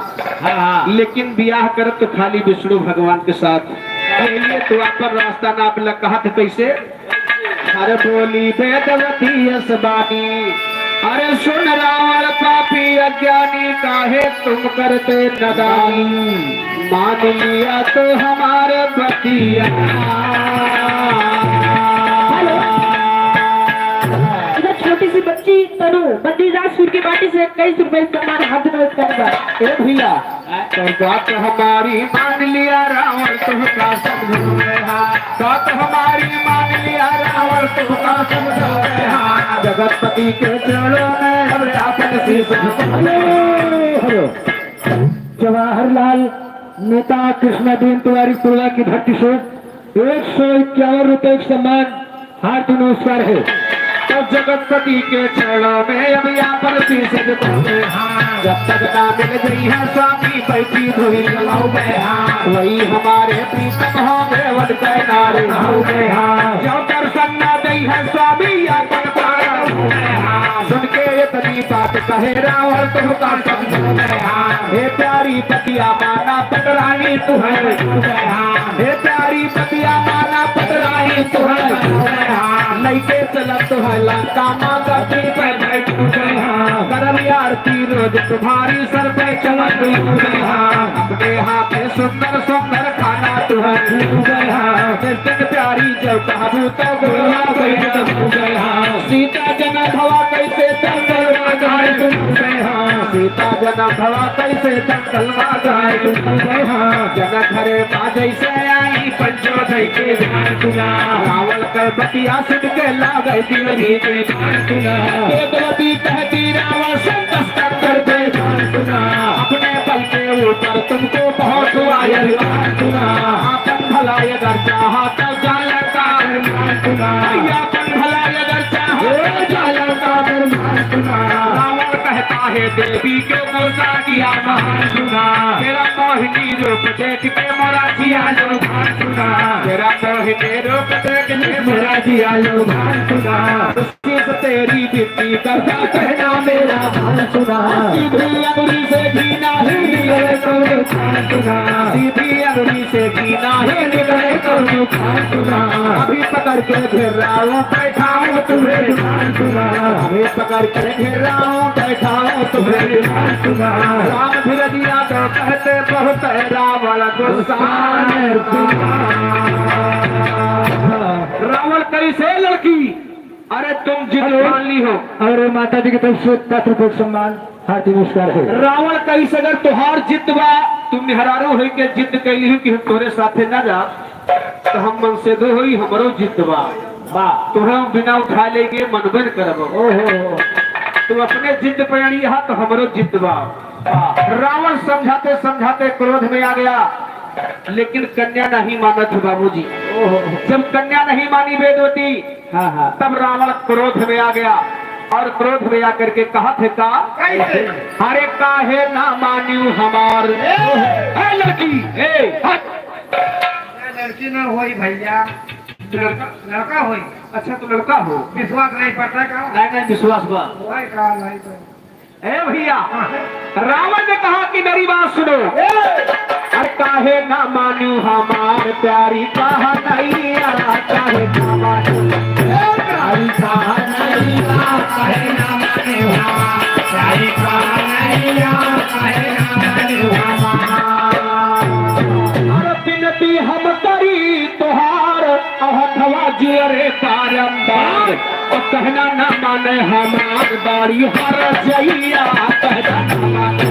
हाँ, हाँ। लेकिन बियाह करब तो खाली विष्णु भगवान के साथ। यही तो आपन रास्ता नाप लग कहत है कैसे? अरे बोली वेदवती यस बानी, अरे सुन रावण पापी अज्ञानी, काहे तुम करते नदानी, मान लिया तो हमारे बतिया। हेलो। इधर छोटी सी बच्ची तनु बंदीदास सुर के बाटी से इक्कीस रुपए का मान हाथ में उठाएगा। ए भैया, तो बात हमारी मान लिया रावण तुमका समझो गया। बात हमारी मान लिया रावण तुमका समझो गया। जगतपति के चरणों में हमरे आपन शीश झुका। Hello, hello. जवाहरलाल नेता कृष्णा दीन तिवारी पुरवा की धरती से एक सौ इक्यावन रुपए का सम्मान हार्दिक नमस्कार है। तो जगतपति के चरणों में अब यहाँ पर शीश झुकाओगे, हाँ। जब तक ना मिल गई है स्वामी बैठी धुरी जलाओगे, हाँ। वही हमारे प्रीतम होंगे, वन के नारी होंगे, हाँ। जो दर्शन ना दई है स्वामी, अपन प्राण होंगे, हाँ। सुन के इतनी बात कहे रावण, तुमका समझो गया। हे प्यारी पतिया माना पटरानी तू है। हे प्यारी पतिया माना पटरानी तू है। लइके चलत तो है लंका माँ गद्दी पे बैठ गया। करब आरती रोज तुम्हारी सर पे चमक गया। अपने हाथ में सुंदर सुंदर खाना तू है। जिस दिन प्यारी जब कहबू तो गोरा गई। सीता जन भवा कैसे दंगल मा जाए। सीता जन भवा कैसे दंगल मा जाए। जन घरे मा जैसे आई पंचो दई के जान सुना। रावण के बतिया सुन के लागे दिल ही के जान सुना। वेदवती कहती रावण से दस्तक कर दे जान सुना। अपने बल के ऊपर तुमको बहुत आयल जान सुना। आपन भला अगर चाहा तो जान लगा जान सुना। आपन भला अगर चाहा तो जान लगा जान सुना। रावण कहता हे देवी के गुस्सा किया महान सुना, तेरा मोहिनी रूप देख के मोरा जिया लुभान सुना, तेरा मोहिनी रूप देख के मोरा जिया लुभान सुना। किस तेरी बिनती करता कहना मेरा मान सुना। सीधी अंगुरी से घी ना है निकले तो नुकसान सुना। सीधी अंगुरी से घी ना है निकले तो नुकसान सुना। अभी पकड़ के घेराओ बैठाओ तुम्हें दुकान सुना। अभी पकड़ के घेराओ बैठाओ तुम्हें दुकान सुना। राम धीरज यादव कहते बहुत रावण गुस्सा। रावण कैसे लड़की अरे तुम जिद हेलो। ठान ली हो। और माता जी की तरफ से पत्र पर सम्मान, हार्दिक नमस्कार है। रावण कहिस अगर तोहार जिद बा, तुम मेहरारू होई के जिद कैली हो कि हम तोरे साथे ना जा, तो हम मनसेधू होई, हमरो जिद बा। बा। तोहरा बिना उठा लेके मनबे न करब। ओहो। तू अपने जिद पे अड़ी हा तो हमरो जिद बा। बा। रावण समझाते समझाते क्रोध में आ गया, लेकिन कन्या नहीं मानत है बाबूजी। ओहो। जब कन्या नहीं मानी वेदवती, हाँ, हाँ। तब रावण क्रोध में आ गया और क्रोध में आकर के कहा थे का? कैसे? अरे काहे ना मान्यू हमार? ए! ए लड़की, ए, हट। लड़की ना होई भैया, लड़का, लड़का होई। अच्छा, तो लड़का हो? विश्वास नहीं पड़ता का? नहीं, नहीं, विश्वास बा। वही का नहीं तो। ए भैया, रावण ने कहा कि मेरी बात सुनो। अरे काहे ना मानू हमार प्यारी कहनैया, काहे ना मानू? ए प्यारी कहनैया, काहे ना मानू हमार प्यारी कहनैया, काहे ना मानू हमार? अरे बिनती हम करी तोहार, अहथवा जियरे बारंबार। और कहना ना माने हमार बारी हर जइया, कहना ना माने।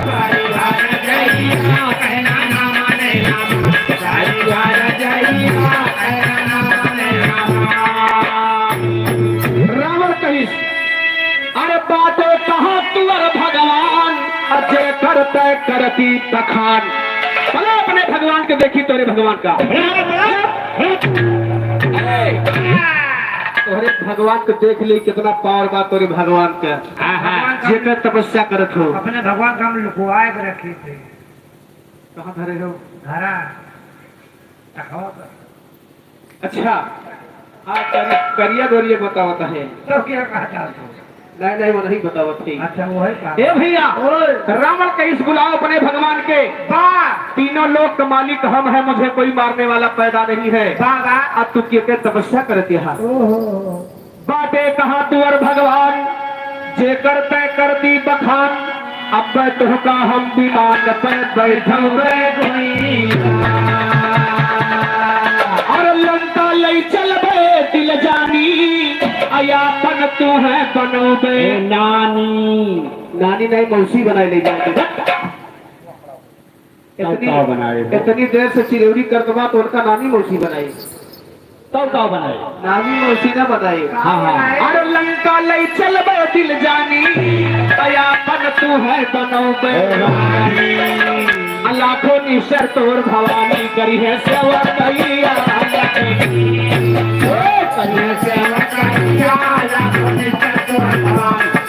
बारी हर जइया, कहना ना माने हमार बारी हर जइया, कहना ना माने हमार। रावण कहिस, अरे बाटे कहाँ तुअर भगवान, अरे जे करते करती बखान। भला अपने भगवान के देखी, तोरे भगवान का। अरे, तोरे भगवान के देख ले, कितना पावर बा तोरे भगवान के। हाँ, हाँ। जेकर तपस्या करत हो। अपने भगवान का हम लुकवाए के रखे थे। कहाँ धरे हो? धरा। अच्छा, हाँ, करि-, करिया गोरिया बतावत है। तो क्या कहता तू? नहीं, नहीं, वो नहीं बतावत थी। अच्छा, वो है का? ए भैया, ओए। रावण कहिस बुलाओ अपने भगवान के। बा। तीनों लोक का मालिक हम हैं, मुझे कोई मारने वाला पैदा नहीं है। बा, बा। अब तू के, के तपस्या करते हैं? ओहो। बाटे कहाँ तुअर भगवान, जेकर तय कर दी बखान, अब तोहका हम विमान पे बैठौबे। और लंका लई चलबे दिल जानी, अयापन तू है बनौबे। ए नानी। नानी नहीं, मौसी बनाए ले जाके। तब इतनी, का बनाए हो? इतनी देर से चिरौरी करत बा तो उनका नानी मौसी बनाई। तब का बनाए? नानी मौसी ना बनाई। हाँ, हाँ। अरे लंका लई चलबे दिल जानी, अयापन तू है बनौबे। ए रानी। लाखों निसर तोर भवानी करी है सेवा कैया। ए करी है सेवा कैया, लाखों निसर तोर भवानी।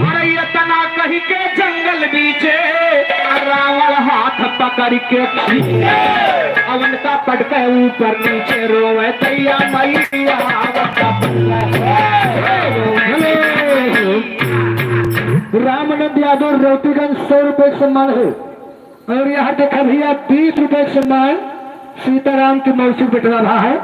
अरे इतना कहि के जंगल बीचे, रावण हाथ पकड़ि के खींचे। अवन का पटके ऊपर नीचे रोवे दैया मैया, अवन का पटके रोवे दैया मैया। रामानंद यादव रौतीगंज सौ रुपये सम्मान है। और यहाँ देखा भैया, बीस रुपये सम्मान सीताराम के मौसी बेटवा भा है,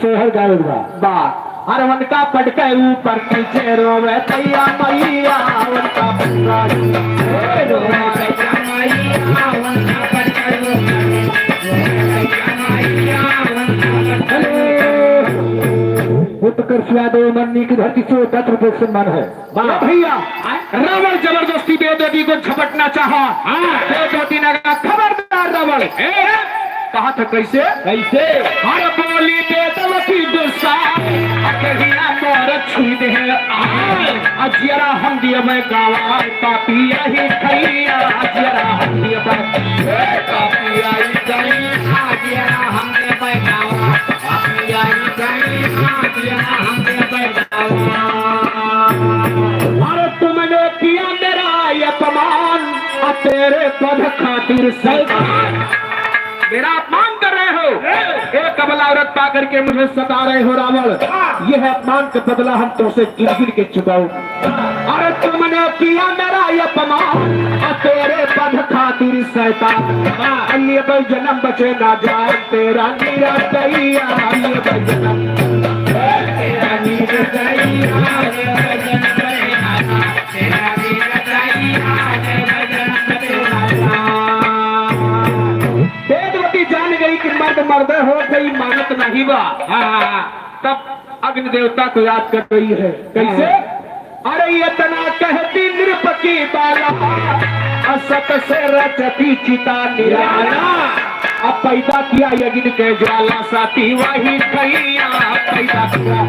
सोहर गायक बा। बा, अरे उनका पटके ऊपर नीचे रोवे दैया मैया, उनका पटके ऊपर नीचे रोवे दैया मैया, उनका पटके ऊपर नीचे रोवे दैया मैया, उनका पटके ऊपर। उत्कर्ष यादव मन्नी की धरती से दस रुपये सम्मान है। वाह। भैया, रावण जबरदस्ती वेदवती को झपटना चाहा। हाँ। वेदवती ने कहा, "खबरदार रावण।" ए? कहा था कैसे? कैसे? हर बोली वेदवती गुस्सा, अकहिया मोर छुई दे। आ, अजियरा हम दियबे गावा, पापी यही खैया, अजियरा हम दियबे। ए, पापी यही खैया, अजियरा हम दियबे गावा, पापी यही खैया। तेरे पद खातिर शैतान, मेरा अपमान कर रहे हो। एक अबला औरत पा करके मुझे सता रहे हो रावण, यह अपमान का बदला हम तुमसे गिन गिन के चुकाओ। अरे तुमने किया मेरा ये अपमान, और तेरे पद खातिर शैतान, अन्य कोई जन्म बचे ना जाए, तेरा निरदैया, अन्य कोई जन्म, तेरा निरदैया, अन्य कोई जन्म बचे ना जाए। वेदवती जान गई कि मर्द मर्द हो गई, मानत नहीं बा। हाँ, हाँ, हाँ। तब अग्नि देवता को याद कर रही है। कैसे? हाँ। अरे इतना कहती नृप की बाला, असत से रचती चिता निराला। अब पैदा किया यज्ञ के ज्वाला, साथी वही ठैया पैदा किया।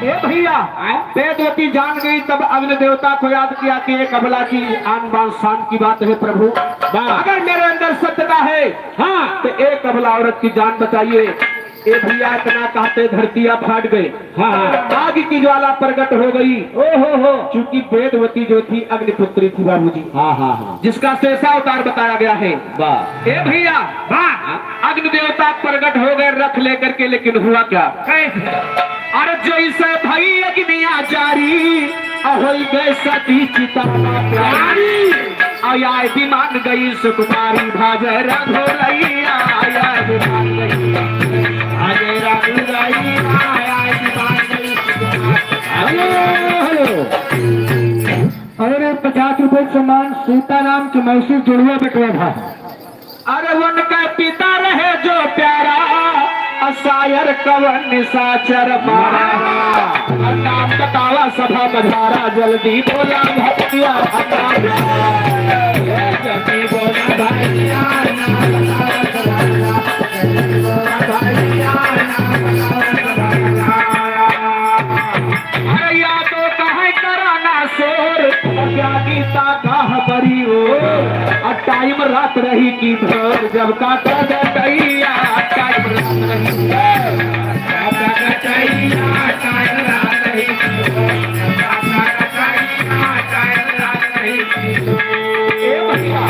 ए भैया, वेदवती जान गई, तब अग्नि देवता को याद किया कि एक अबला की आन बान शान की बात है प्रभु। वाह। अगर मेरे अंदर सत्यता है, हाँ। तो एक अबला औरत की जान बचाइए। ए भैया, इतना कहते धरतिया फाट गई। हाँ, हाँ। आग की ज्वाला प्रकट हो गई। ओ हो हो। चूंकि वेदवती जो थी, अग्निपुत्री थी बाबूजी। हाँ, हाँ, हाँ। जिसका शेषावतार बताया गया है। वाह। ए भैया, वाह। अग्नि देवता प्रकट हो गए रथ लेकर के, लेकिन हुआ क्या? कैसे? अरे जैसे भई अग्निया जारी, आ होई गए सती चिता प्यारी। आया विमान गई सुकुमारी, भाजय रघुरैया, आया विमान गई। भाजय रघुरैया, आया विमान गई सुकुमारी। Hello, hello. अरे पचास रुपए के सामान सीताराम के मैसेज जुड़वा बेटवा था। अरे उनका पिता रहे जो प्यारा, असायर कवन निशाचर मारा। नाम बतावा सभा मझारा, जल्दी बोला भैया। जल्दी बोला भैया, नाम बतावा सभा मझारा, जल्दी बोला भैया, नाम बतावा सभा मझारा। अरे या तो कहे कराना शोर, और क्या गीता का हबरी हो। और टाइम रात रही की भोर, जब काटा गटैया, टाइम रात रही की भोर। काटा गटैया, टाइम रात रही की भोर। काटा गटैया, टाइम रात रही की भोर। ए भैया,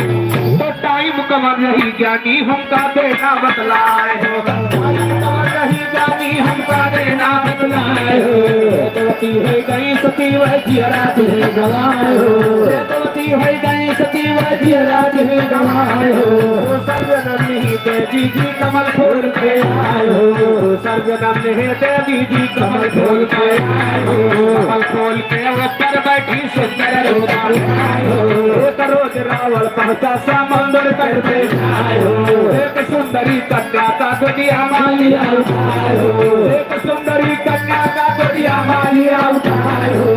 तो टाइम कमर रही ज्ञानी हमका देना बतलाए हो। टाइम कमर रही ज्ञानी हमका देना बतलाए हो। वेदवती हो गई सती वह जियरा तुझे गवाए हो। वेदवती हो गई सती वह जियरा तुझे गवाए हो। सर्वजनम नहीं दे जी जी कमल खोल के आए हो। सर्वजनम नहीं दे जी जी कमल खोल के आए हो। कमल खोल के ऊपर बैठी सुंदर रूप आए हो। एक रोज रावण पहुंचा समुंदर तट पे आए हो। एक सुंदरी कन्या का गोदिया मालिया उठाए हो। एक सुंदरी कन्या का गोदिया मालिया उठाए हो।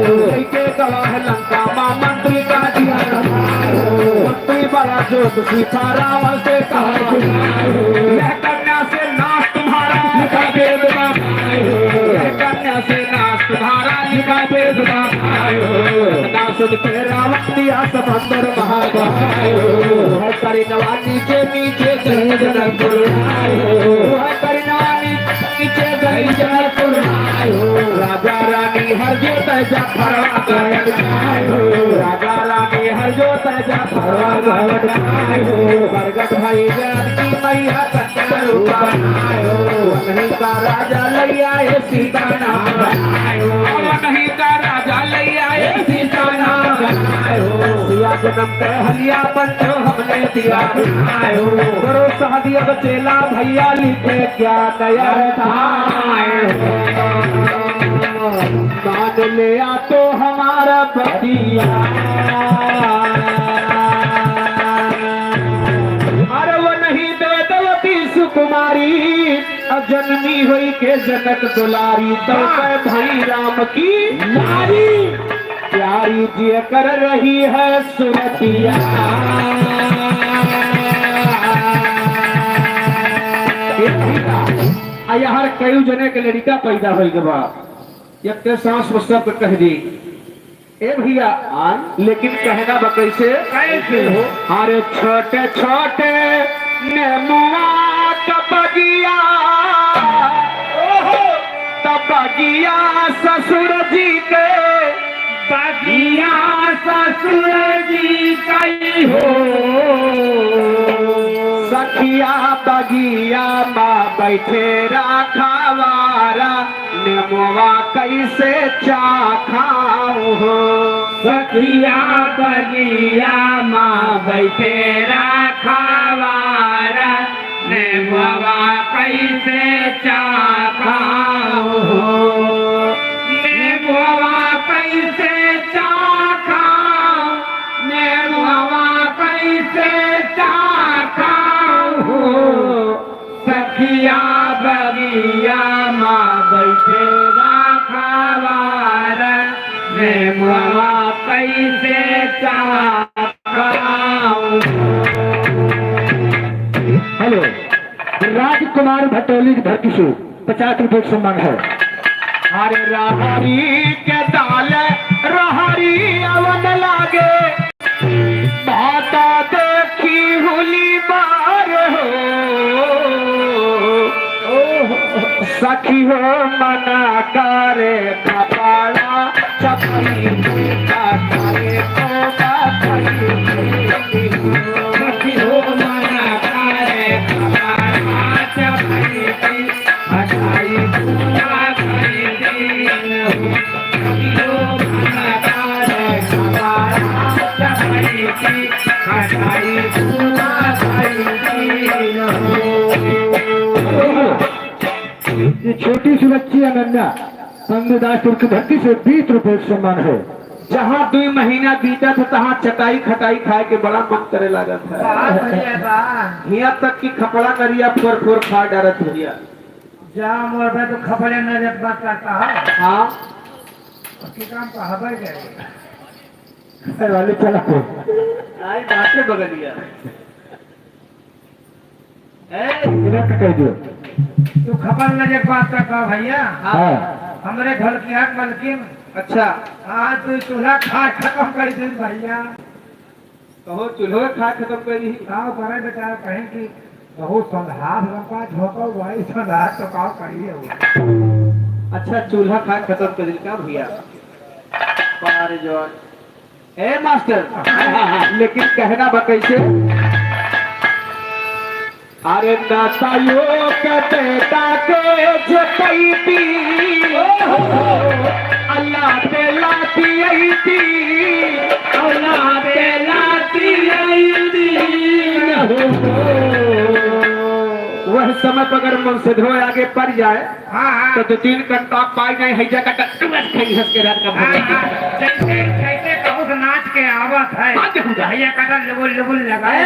के गवाह लंका माँ मंत्री का दिया उठाए हो। मंत्री बड़ा जोश सीखा रावण से कहा उठाए हो। यह कन्या से नाश तुम्हारा लिखा वेद में आए हो। यह कन्या से नाश तुम्हारा लिखा वेद में आए हो। ना सुन के रावण दिया समंदर महाबहाए हो। वह करिनवा नीचे नीचे गए जनकपुर आए हो। वह करिनवा नीचे नीचे गए जनकपुर आए हो। राजा रानी हर जोत जा फरवा गए हो। राजा रानी हर जोत जा फरवा गए हो। प्रगट भई जानकी मैया रूप बनायो। वनही का राजा लैया ए सीता नाम बनायो। वनही का राजा लैया ए सीता नाम बनायो। सिया जनम के हलिया पंचो हमने दिया बनायो। गुरु सहदेव चेला भैया लिखे क्या नया थायो। मान लिया तो हमारा बतिया। अरे वनही वेदवती सुकुमारी, अजनमी होई के जनक दुलारी, तब हाँ। पे भई राम की नारी, प्यारी जिय कर रही है सुरतिया। आ यार कई जने के लड़िका पैदा होई के बा, एक के सास में सब कह दी। ए भैया, हाँ? लेकिन कहना बा कैसे? कैसे हो? अरे छोटे छोटे नेमुआ का बगिया, बगिया ससुर जी के, बगिया ससुर जी कई हो। सखिया बगिया मा बैठे राखवारा, नेमुआ कैसे चाखाऊ हो। सखिया बगिया मा बैठे राखवारा, नेमुआ कैसे चाखाऊ हो। नेमुआ कैसे चाखाऊ, नेमुआ कैसे चाखाऊ हो। सखिया बगिया मा बैठे राखवार, नेमुआ कैसे चाखाऊ। हेलो, राजकुमार भटोली की धरती से पचास रुपए का सम्मान है। अरे रहरी के दाल, रहरी अवन लागे, भाता देखी हुली बार हो। सखी हो मना करे कपड़ा चपड़ी, करे तो बात। सखी हो मना करे कपड़ा चपड़ी, ये छोटी सी बच्ची अनन्या, पंडुदासपुर की धरती से बीस रुपए का सम्मान है। जहाँ दुई महीना बीतत है, तहाँ चटाई खटाई खाए के बड़ा मन करे लागत है। वाह भैया, वाह। हियाँ तक कि खपड़ा नरिया फोर फोर खा डारत भैया। जा मोर भाई, तू खपड़े नरिया के बात करता है। हाँ। की काम तो हबे गए। अरे वाले चला को। आई बात है बगलिया। ए, इधर से कह दियो। तू खपड़े नरिया के बात करता है भैया। हाँ। हमरे ढोलकिया के मलकिन। अच्छा। आज तू चूल्हा खा खत्म कर दे भैया। कहो, चूल्हो खा खत्म कर दी। का करे बेचारा, कहें कि बहुत संधार लंबा झोंको, वही संधार तो का करिए हो। अच्छा, चूल्हा खा खत्म कर दी का भैया? बारे जवान। ए मास्टर, लेकिन कहना बा कैसे? अरे नातायो के बेटा के जे पैती, अल्लाह पे लाती अइती, अल्लाह पे लाती अइती। वह समय पर अगर मनसेधो आगे पड़ जाए, हाँ, हाँ। तो दो तीन घंटा पाई नहीं, हैजा का टट्टू बस खाई हंस के रात का हाँ, भर। हाँ। जैसे, जैसे कहूँ से नाच के आवत है। हाँ, जरूर। भैया का लुबुल लुबुल लगा। ए,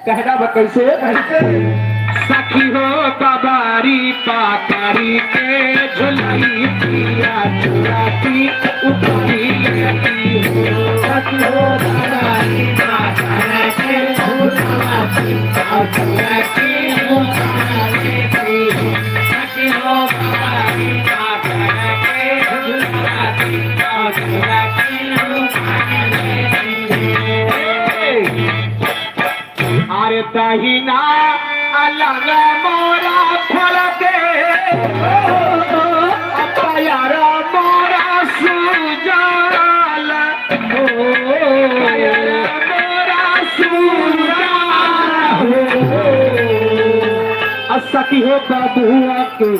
कहना बा कैसे? कैसे? सखी हो बबारी पातारी के झुलाई पिया चुराती उठाई लेती हो। सखी हो बबारी पातारी के झुलाती और चुराती उठाई लेती हो। सखी हो बबारी पातारी के झुलाती और चुराती उठाई लेती हो। अरे दहिना अलंग मोरा फलके, पयारा मोरा सुजाल, ओ, पयारा मोरा सुजाल, ओ, आ सखी हो बबुआ के।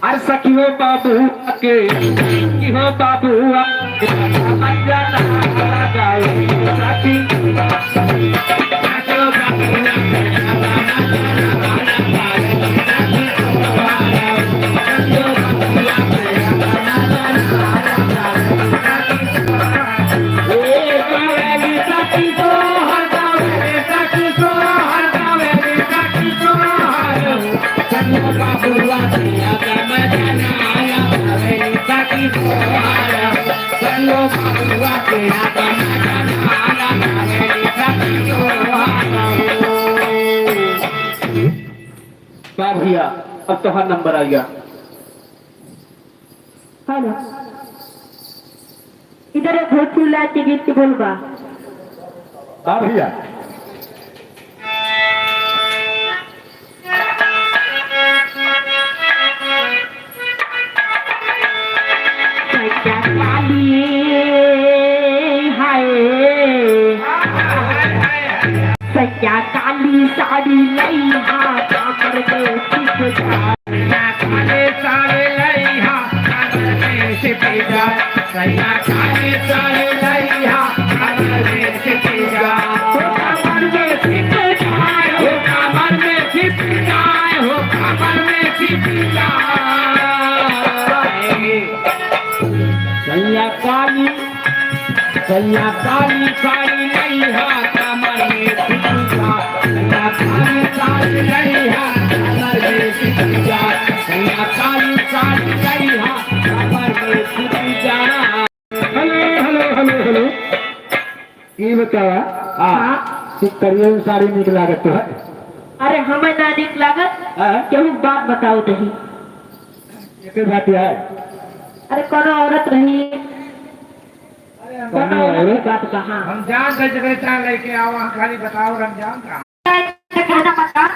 अरे सखी हो बबुआ के, सखी हो बबुआ के, अंजना लगाई सखी। वाह भैया, अब तोहार नंबर आइगा। हेलो, इधर एक भोजपुरी लाल के गीत के बोल बा। हाँ भैया। काली हाय, सैया काली साड़ी लइहा, कामर में छिप जा। सैया काली साड़ी लइहा, कामर में छिप जा। सैया काली साड़ी लइहा, कामर में छिप जा। हो कामर में छिप जाए, हो कामर में छिप जाए, हो कामर में छिप जाए। सैया काली, सैया काली साड़ी लइहा, कामर में छिप जा। सैया काली साड़ी लइहा, कामर में छिप जा। सैया काली साड़ी लइहा, कामर में छिप जा। Hello, hello, hello, hello. ई बतावा, हाँ। हाँ। ई करिया साड़ी नीक लागत तो है। अरे, हमें ना नीक लागत, हाँ। केहू बात बताओ तही। एके बात है। अरे, कोनो औरत रही, अरे, हम कोनो कोनो औरत औरत? की बात कहा। हम जान से जगह चाह लेके आओ, हम खाली बताओ, हम जान कहाँ। कहना पड़ता।